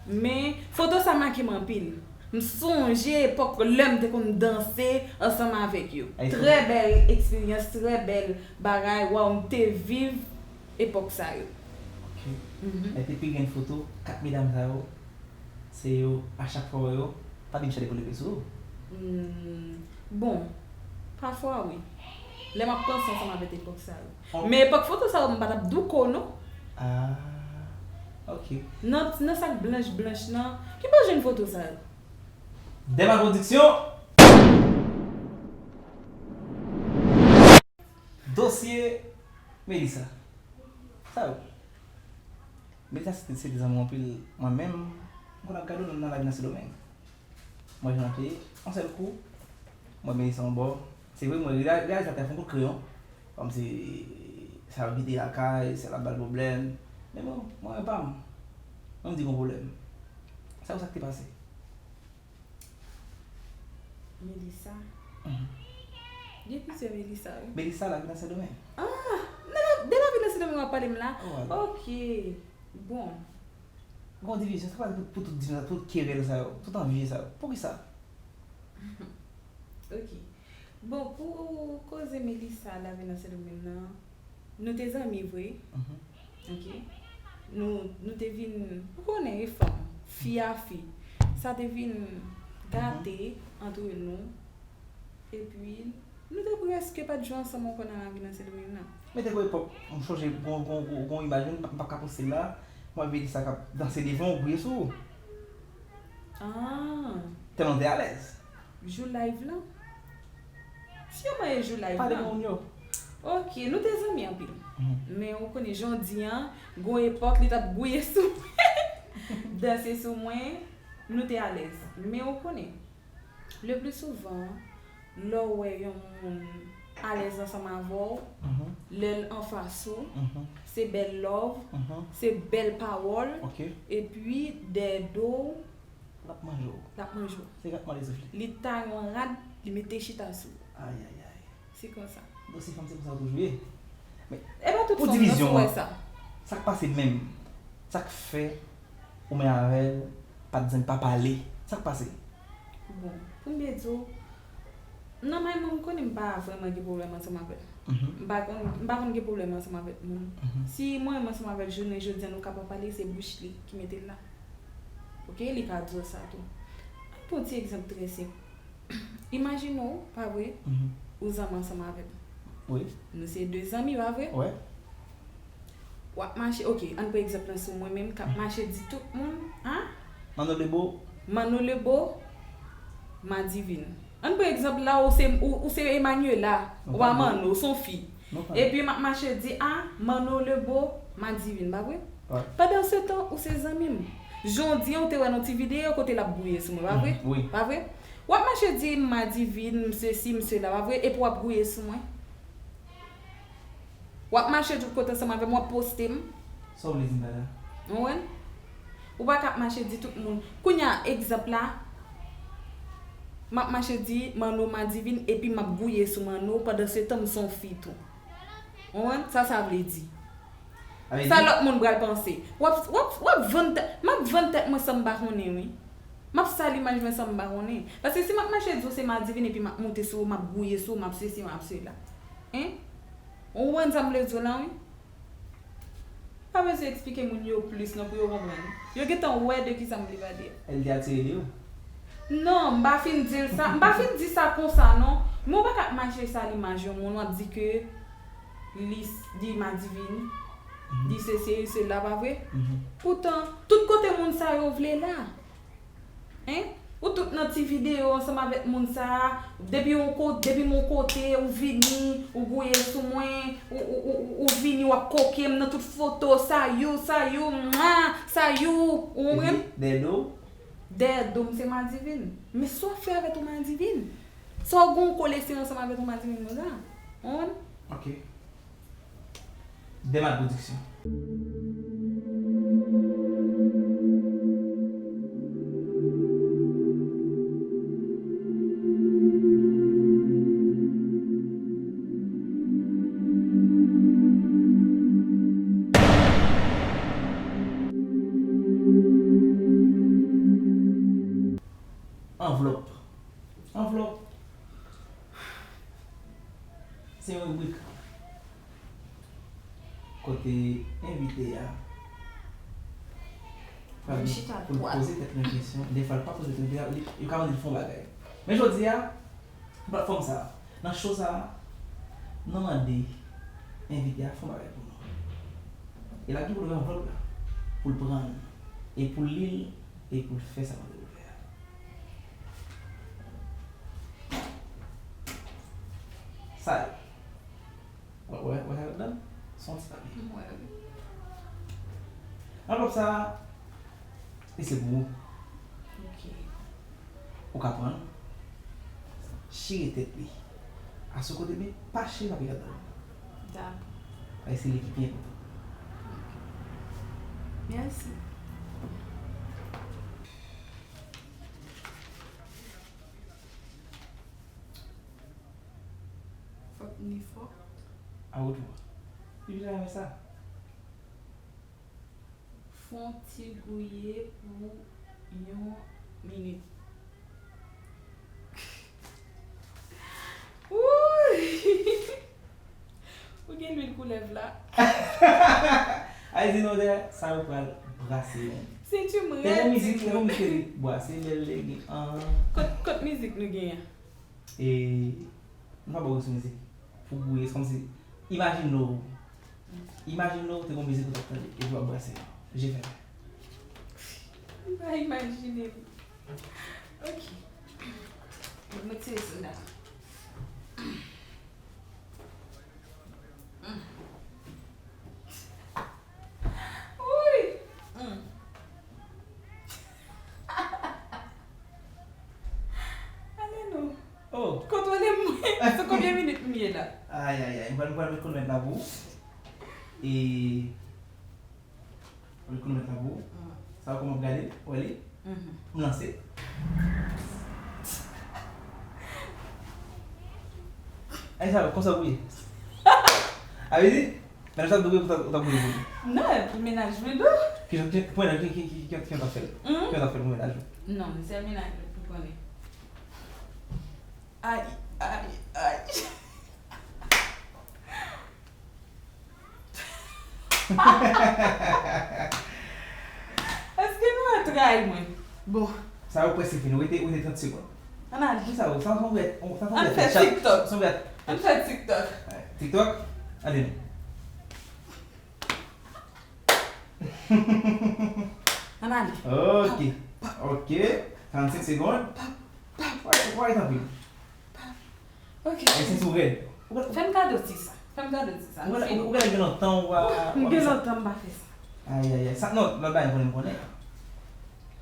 Men, foto sa make m anpil. M sonje epòk lè m te konn danse ansanm avèk yo. Trè bèl eksperyans, trè bèl bagay. Waw, m te viv epòk sa yo. Ok. Mhm. Mete pi grenn foto, kat medam sa yo, se yo, a chak fwa w wè yo, pa di m chède pou leve sou ou. Hmm, bon, pafwa wi. Lè m ap panse ansanm avèk epòk sa yo. Men epòk foto sa yo, m pa t ap douko non. Ah, ok. Nan, nan sa k blanch blanch nan, ki pa jwenn foto sa yo? Dema Production. Dosye Melissa. Sa yo. Melissa se te, se te zanmi anpil mwen menm. M konn ap gade w nan lavi nan Sendomeng. Mwen jwenn ap ye. Yon sèl kou, mwen Melissa yon bò. Se vre, mwen realizatè fè yon kout kreyon. Kòmsi sa yo kite lakay, se l ap ba l pwoblèm. Men bon, mwen menm pa m. Mwen m di gon pwoblèm. Sa yo sa k te pase. Melissa. Mhm. Gen plizyè Melissa, wi. Melissa, lavi nan Sendomeng. Ah! Nan la, de lavi nan Sendomeng w ap pale m la? Ok. Bon. Gon divizyon, sa k pase pou, pou tout divizyon, tout kerèl sa yo, tout anvi sa yo. Poukisa? Ok. Bon, pou koze Melissa, lavi nan Sendomeng nan, nou te zanmi vre. Mhm. Ok. Nou, nou te vin, ou konnen, e fanm, fi a fi. Sa te vin gate antre nou. Epi, nou te prèske pa t jwe ansanm ankò nan lavi nan Sendomeng nan. Men te gon epòk, m chonje, gon, gon, gon, gon imaj, m p ap ka poste l la. Mwen vin di sa k ap danse devan w, gouye sou ou. Ah. Tèlman w te alèz. Jou live lan? Siman e jou live lan. Pale pou moun yo. Ok, nou te zanmi anpil. Mhm. Men ou konnen jan w di an, gon epòk li t ap gouye sou mwen, danse sou mwen, nou te alèz. Men ou konnen, le pli souvan, lè w wè yon moun alèz ansanm avè w, mhm, lè l anfas ou, mhm, se bèl love, mhm, se bèl pawòl, ok, epi dèyè do w, l ap manje w. L ap manje w. Se rat mande souf li. Li ta yon rad, li mete chita sou ou. Ayayay. Se konsa. Dosye fanm, se konsa yo toujou ye. Men, e pa tout pou fanm, divizyon an, sa k pase menm? Sa k fè ou menm avè l pa t janm pa pale? Sa k pase? Bon, pou m byen di w, nan may mwen, m konnen m pa vrèman gen pwoblèm ansanm avè l. Mhm. M pa konn, m pa konn gen pwoblèm ansanm avèk moun. Mhm. Si mwen menm ansanm avè l, jounen jodi a, nou ka pa pale, se bouch li ki mete l la. Ok, li ka di w sa tou. Ann pran yon ti egzanp trè senp. Imajine w, pa vre, mhm, ou zanmi ansanm avè m. Wi. Nou se de zanmi, pa vre? Wi. W ap mache, ok, ann pran egzanp lan sou mwen menm k ap mache di tout moun, an? Manno Lebo. Manno Lebo, Madivin. Ann pran egzanp la, ou se, ou, ou se Emmanuela, ou pa Manno, ou se yon fi. Epi m ap mache di, a, Manno Lebo, Madivin, pa vre? Wi. Pandan se tan, ou se zanmi m. Jodi a, ou te wè nan ti videyo kote l ap gouye sou mwen, pa vre? Mhm, wi. Pa vre? W ap mache di m Madivin, m sesi, m sela, pa vre? Epi w ap gouye sou mwen. W ap mache tout kote ansanm avè m, w ap poste m. Sa w vle di m la la? Ou konprann? Ou pa ka ap mache di tout moun. Kounye a, egzanp la, m ap mache di Manno Madivin epi m ap gouye sou Manno, pandan se tan m se yon fi tou. Ou konprann? Sa sa vle di? Sa lòt moun pral panse? W ap, w ap, w ap vann tèt, m ap vann tèt mwen san m pa konnen, wi. M ap sal imaj mwen san m pa konnen. Paske si m ap mache di w se Madivin epi m ap monte sou ou, m ap gouye sou ou, m ap sesi, m ap sela. Hein? Ou konprann sa m vle di w la, wi? Pa bezwen eksplike moun yo plis non pou yo konprann. Yo gentan wè de kisa m vle pale a. Èl te atire de ou? Non, m pa fin di l sa. M pa fin di sa konsa non. Men w pa ka ap mache sal imaj yon moun, w ap di ke li, li Madivin, li sesi, li sela, pa vre? Mhm. Poutan, tout kote moun sa yo vle la. Hein? Ou tout nan ti videyo ansanm avèk moun sa a. Depi yon kote, depi m yon kote, ou vini, ou gouye sou mwen, ou, ou, ou, ou vini, w ap koke m nan tout foto, Sayou, Sayou, mwa, Sayou, ou konprann? Epi, dèyè do w? Dèyè do m se Madivin. Men sa w ap fè avèk yon Madivin? Sa w gen w kole se ansanm avèk yon Madivin konsa? Ou konprann? Ok. Dema Production. Anvlòp. Anvlòp. Se yon ribrik kote envite a pral gen pou l poze tèt li yon kesyon. Defwa, l pa poze tèt li, li, yo ka mande l fè yon bagay. Men jodi a, nan platfòm sa a, nan show sa a, nou mande envite a fè yon bagay pou nou. E l ap gen pou l ouvè anvlòp la, pou l pran l, e pou l li l, e pou l fè sa l mande pou l fè a. Sa yo. Wè, wè, wè sa yo ladan? Se yon ti papye. M wè, wi. Anvlòp sa a, li se pou ou. Ok. Ou ka pran l, chire tèt li asou kote, men pa chire papye ladan l. Dakò. Paske se li ki pi enpòtan. Ok. Mèsi. Fòk ni fò. A wotè. Li vin avè sa. Fon ti gouye pou yon minit. Wouy! Ou gen lwil koulèv la? Ay, di nou de sa yo pral brase menm. Sentim rèd, di nou. Te gon mizik, te gon mizik te di, bwase bèl legi, an. Kot, kot mizik nou genyen? E, m pa ba w sou mizik. Pou gouye, se kòmsi, imajine w. Imajine w te gon mizik ou t ap tande, epi w ap brase. Je fèmen. M pa imajine m. Ok. Mwen retire sandal. Mm. Wi! Mm. Ale non. Oh. Kontwole mwen. Se konbyen minit m ye la? Ay, ay, ay. Mwen, mwen met kwonomèt la pou ou. E, mwen met kwonomèt la pou ou. Mm. Sa, kòman w ap gade? Ou wè li? Mhm. M lanse. Ay, sa, konsa ou ye. A vle di, Mennaj la dwe pou ta, ta kouri pou li. Non, mennaj mwen dou. Ki jan, ki, pou mennaj, ki, ki, ki, ki, ki jan ta fè l? Hmm? Ki jan ta fè l pou mennaj ou? Non, se mennaj mwen pou konnen. Ay, ay, ay. Èske nou a trayi mwen? Bon. Sa yo prèske fini. Ou rete, ou rete trant segonn. Ann ale. Ki sa yo? Sa sanble, sa sanble... Ann fè TikTok. Sanble... Ann fè TikTok. TikTok? Ale non. Ann ale. Ok. Ok. Karannsenk segonn. Pap, pap. Why, why tanpri? Pap. Ok. E si sou rèd. Fè m kado ti sa. Fè m kado ti sa. Ou gen, ou gen lontan ou pa, ou pa fè sa. M gen lontan m pa fè sa. Ay, ay, ay. Sa, non, lòt bagay m konnen, m konnen.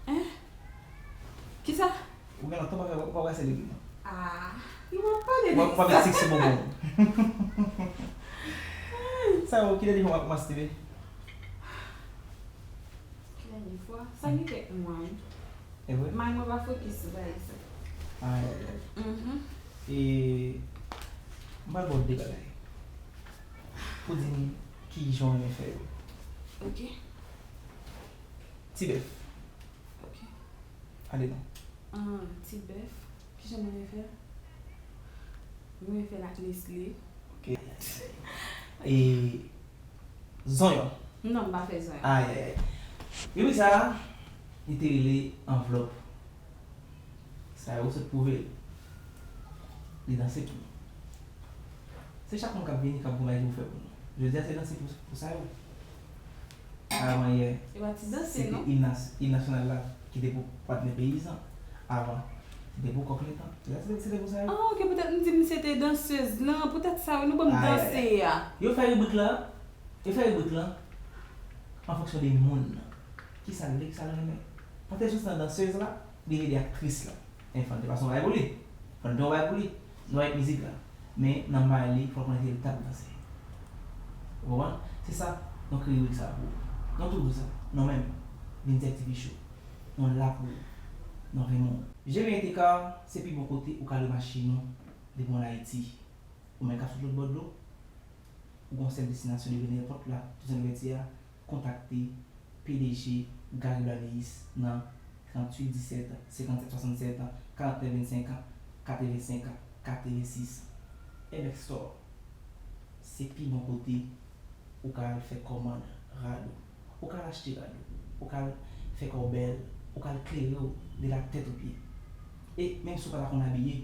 Hein? Kisa? Ou gen lontan pa fè, pa brase legi non. Ah, nou ap pale de sa. Ou ap pale seksi bonbon. Sa yo, kilè de fwa w ap mastibe? Kilè de fwa? Sa gen kèk mwa, wi. E vre? May mwen pa fokis sou bagay sa. Ay, ay, ay. Mhm. E, m pral ba w de bagay. Pou di m ki jan w renmen fè yo. Ok. Ti bèf. Ok. Ale non. Ah, ti bèf. Kijan mwen renmen fè l? Mwen renmen fè l ak Nestlé. Ok. E zonyon. Non, m pa fè zonyon. Ay, ay, ay. Epi sa, li te rele anvlòp. Sa yo sot pwouve l. Li danse pou nou. Se chak moun k ap vini k ap gon bagay pou fè pou nou. Jodi a se danse pou, pou sa yo. Avan yè, se te im nas-, im nasyonal la ki te pou patnè peyizan. Avan. Se te pou kòk letan. Se te, se te pou sa yo. Ah, ok, poutèt m di m se te dansez lan, poutèt sa, wi, nou ban m danse a. Yo fè ribrik lan, yo fè ribrik lan an fonksyon de moun nan. Kisa l vle, kisa l renmen. Patè soti nan dansez la, li rele aktris lan. Enfant te pase yon bagay pou li. Fò n te yon bagay pou li. Nou avèk mizik la. Men nan may li, fò l konnen se li k t ap danse. Ou konprann? Se sa, nou kreye ribrik sa pou ou. Nou tou di sa. Nou menm, Vinzèk T V Show. Nou la pou ou. Nou renmen w. G V N T Car, se pi bon kote ou ka lwe machin ou depi w ann Ayiti. Ou menm k ap sot lòt bò dlo, ou gon sèl destinasyon depi nenpòt la, tou sèl vèti a, kontakte P D G Gary Blaneis nan tranntuit disèt senkannsèt swasannsèt karannèf vennsenk katrevensenk katrevensis. Amex Store, se pi bon kote ou ka al fè kòmand rad ou. Ou ka al achte rad ou. Ou ka al fè kò w bèl. Ou ka al klere w de la tèt o pye. E menm si w pa ta konn abiye,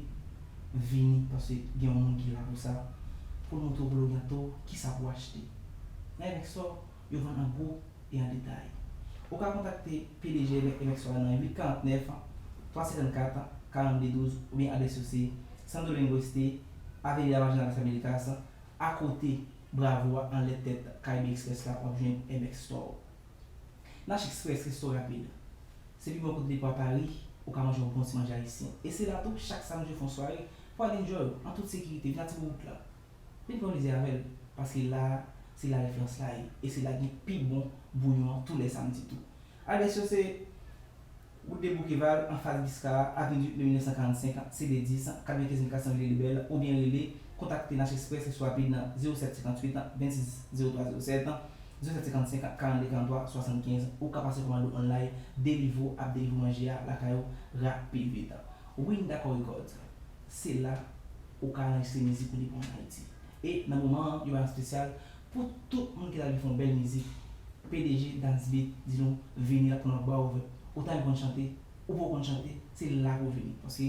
vini, paske gen yon moun ki la pou sa, pou l montre w, pou l oryante w kisa pou w achte. Nan Amex Store, yo vann an gwo e an detay. Ou ka kontakte P D G Amex Store nan uit karant nèf, twa senkannkat, karannde douz oubyen adrès yo se Santo Domingo Este, Avenida Marginal Las Américas, akote Bravo a, anlè tèt Caribe Express la, w ap jwenn Amex Store. Nash Express Resto Rapid. Se pi bon kote depi w a Paris, ou ka manje yon bon ti manje ayisyen. E se la tou, chak samdi yo fè yon sware pou w al enjoy w an tout sekirite. Vin ak tiboubout la. Vin pran plezi avè l, paske la a, se la referans la ye. E se la gen pi bon bouyon an tou lè samdi tou. Adrès yo se Wout de Boukeval, anfas Biska, avni uit me mil nèf san karannsenk, C D dis, katrevenkenz mil kat san Vilelibèl, oubyen rele, kontakte Nash Express Resto Rapid nan zewo sèt senkantuit vennsis zewo twa zewo sèt, zewo sèt senkansenk karannde karantwa swasannkenz. Ou ka pase kòmande w online, Deliveroo ap delivre manje a lakay ou rapid vit. Winda Core Records, se la ou ka anrejistre mizik ou depi w ann Ayiti. E nan moman an, yo bay yon espesyal pou tout moun ki ta vle fè yon bèl mizik. P D G Dance Beat di nou vini la pou n ap ba w vèb. Ou ta vle konn chante, ou poko konn chante, se la pou w vini. Paske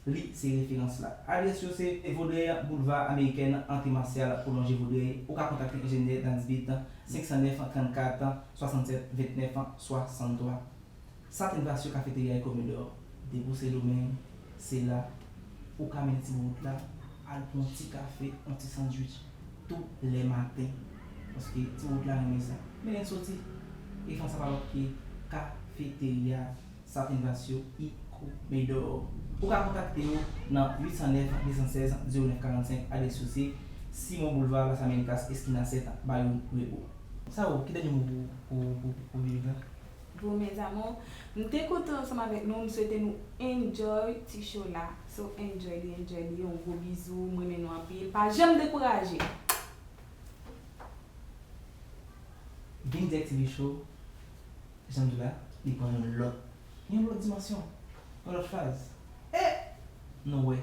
li se referans la. Adrès yo se Vaudreuil, Boulevard Américaine, antre Martial, pwolonje Vaudreuil. Ou ka kontakte enjenyè Dance Beat, senk san nèf, trannkat, swasannsèt, vennèf, swasanntwa. Satin Vasyo Kafeterya e Komedò, depi w Sendomeng, se la ou ka mennen timoun la al pran yon ti kafe, yon ti sandwich tou lè maten. Paske timoun la renmen sa. Mennen l soti. E fè sa pa lòt ke Kafeterya Satin Vasyo e Komedò. Ou ka kontakte yo nan uit san nèf, de san sèz, zewo nèf karannsenk, adrès yo se Simon Boulevard, Las Américas, eskina sèt, Bayo Rebo. Sa ou, ki dènye mo pou, pou, pou, pou Viv la? Bon, mes amours, m te kontan ansanm avèk nou, m swete nou enjoy ti show la. So, enjoy li, enjoy li, yon gwo bizou, m renmen nou anpil, pa janm dekouraje. Vinzèk T V Show, jan m di w la, li pran yon lòt, yon lòt dimansyon, yon lòt faz. E nou wè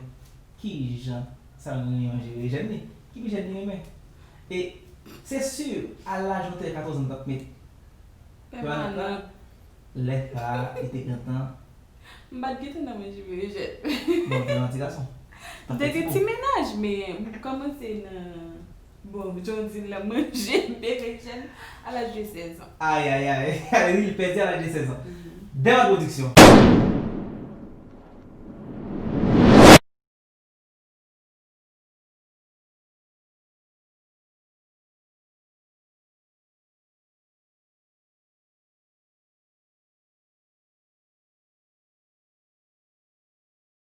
kijan sa ranyon jere jèn li, ki pi jèn li renmen. E se si a laj ou te katòz an, t ap met Pèmanan. Lè sa a, li te gentan. M pa t gentan nan manje bebe jèn. Bon, te nan ti gason. M te gen ti mennaj, men m kòmanse nan, bon, jan w di l la, manje bebe jèn a laj de sèz an. Ay, ay, ay. Li pèdi a laj de sèz an. Mhm. Dema Production.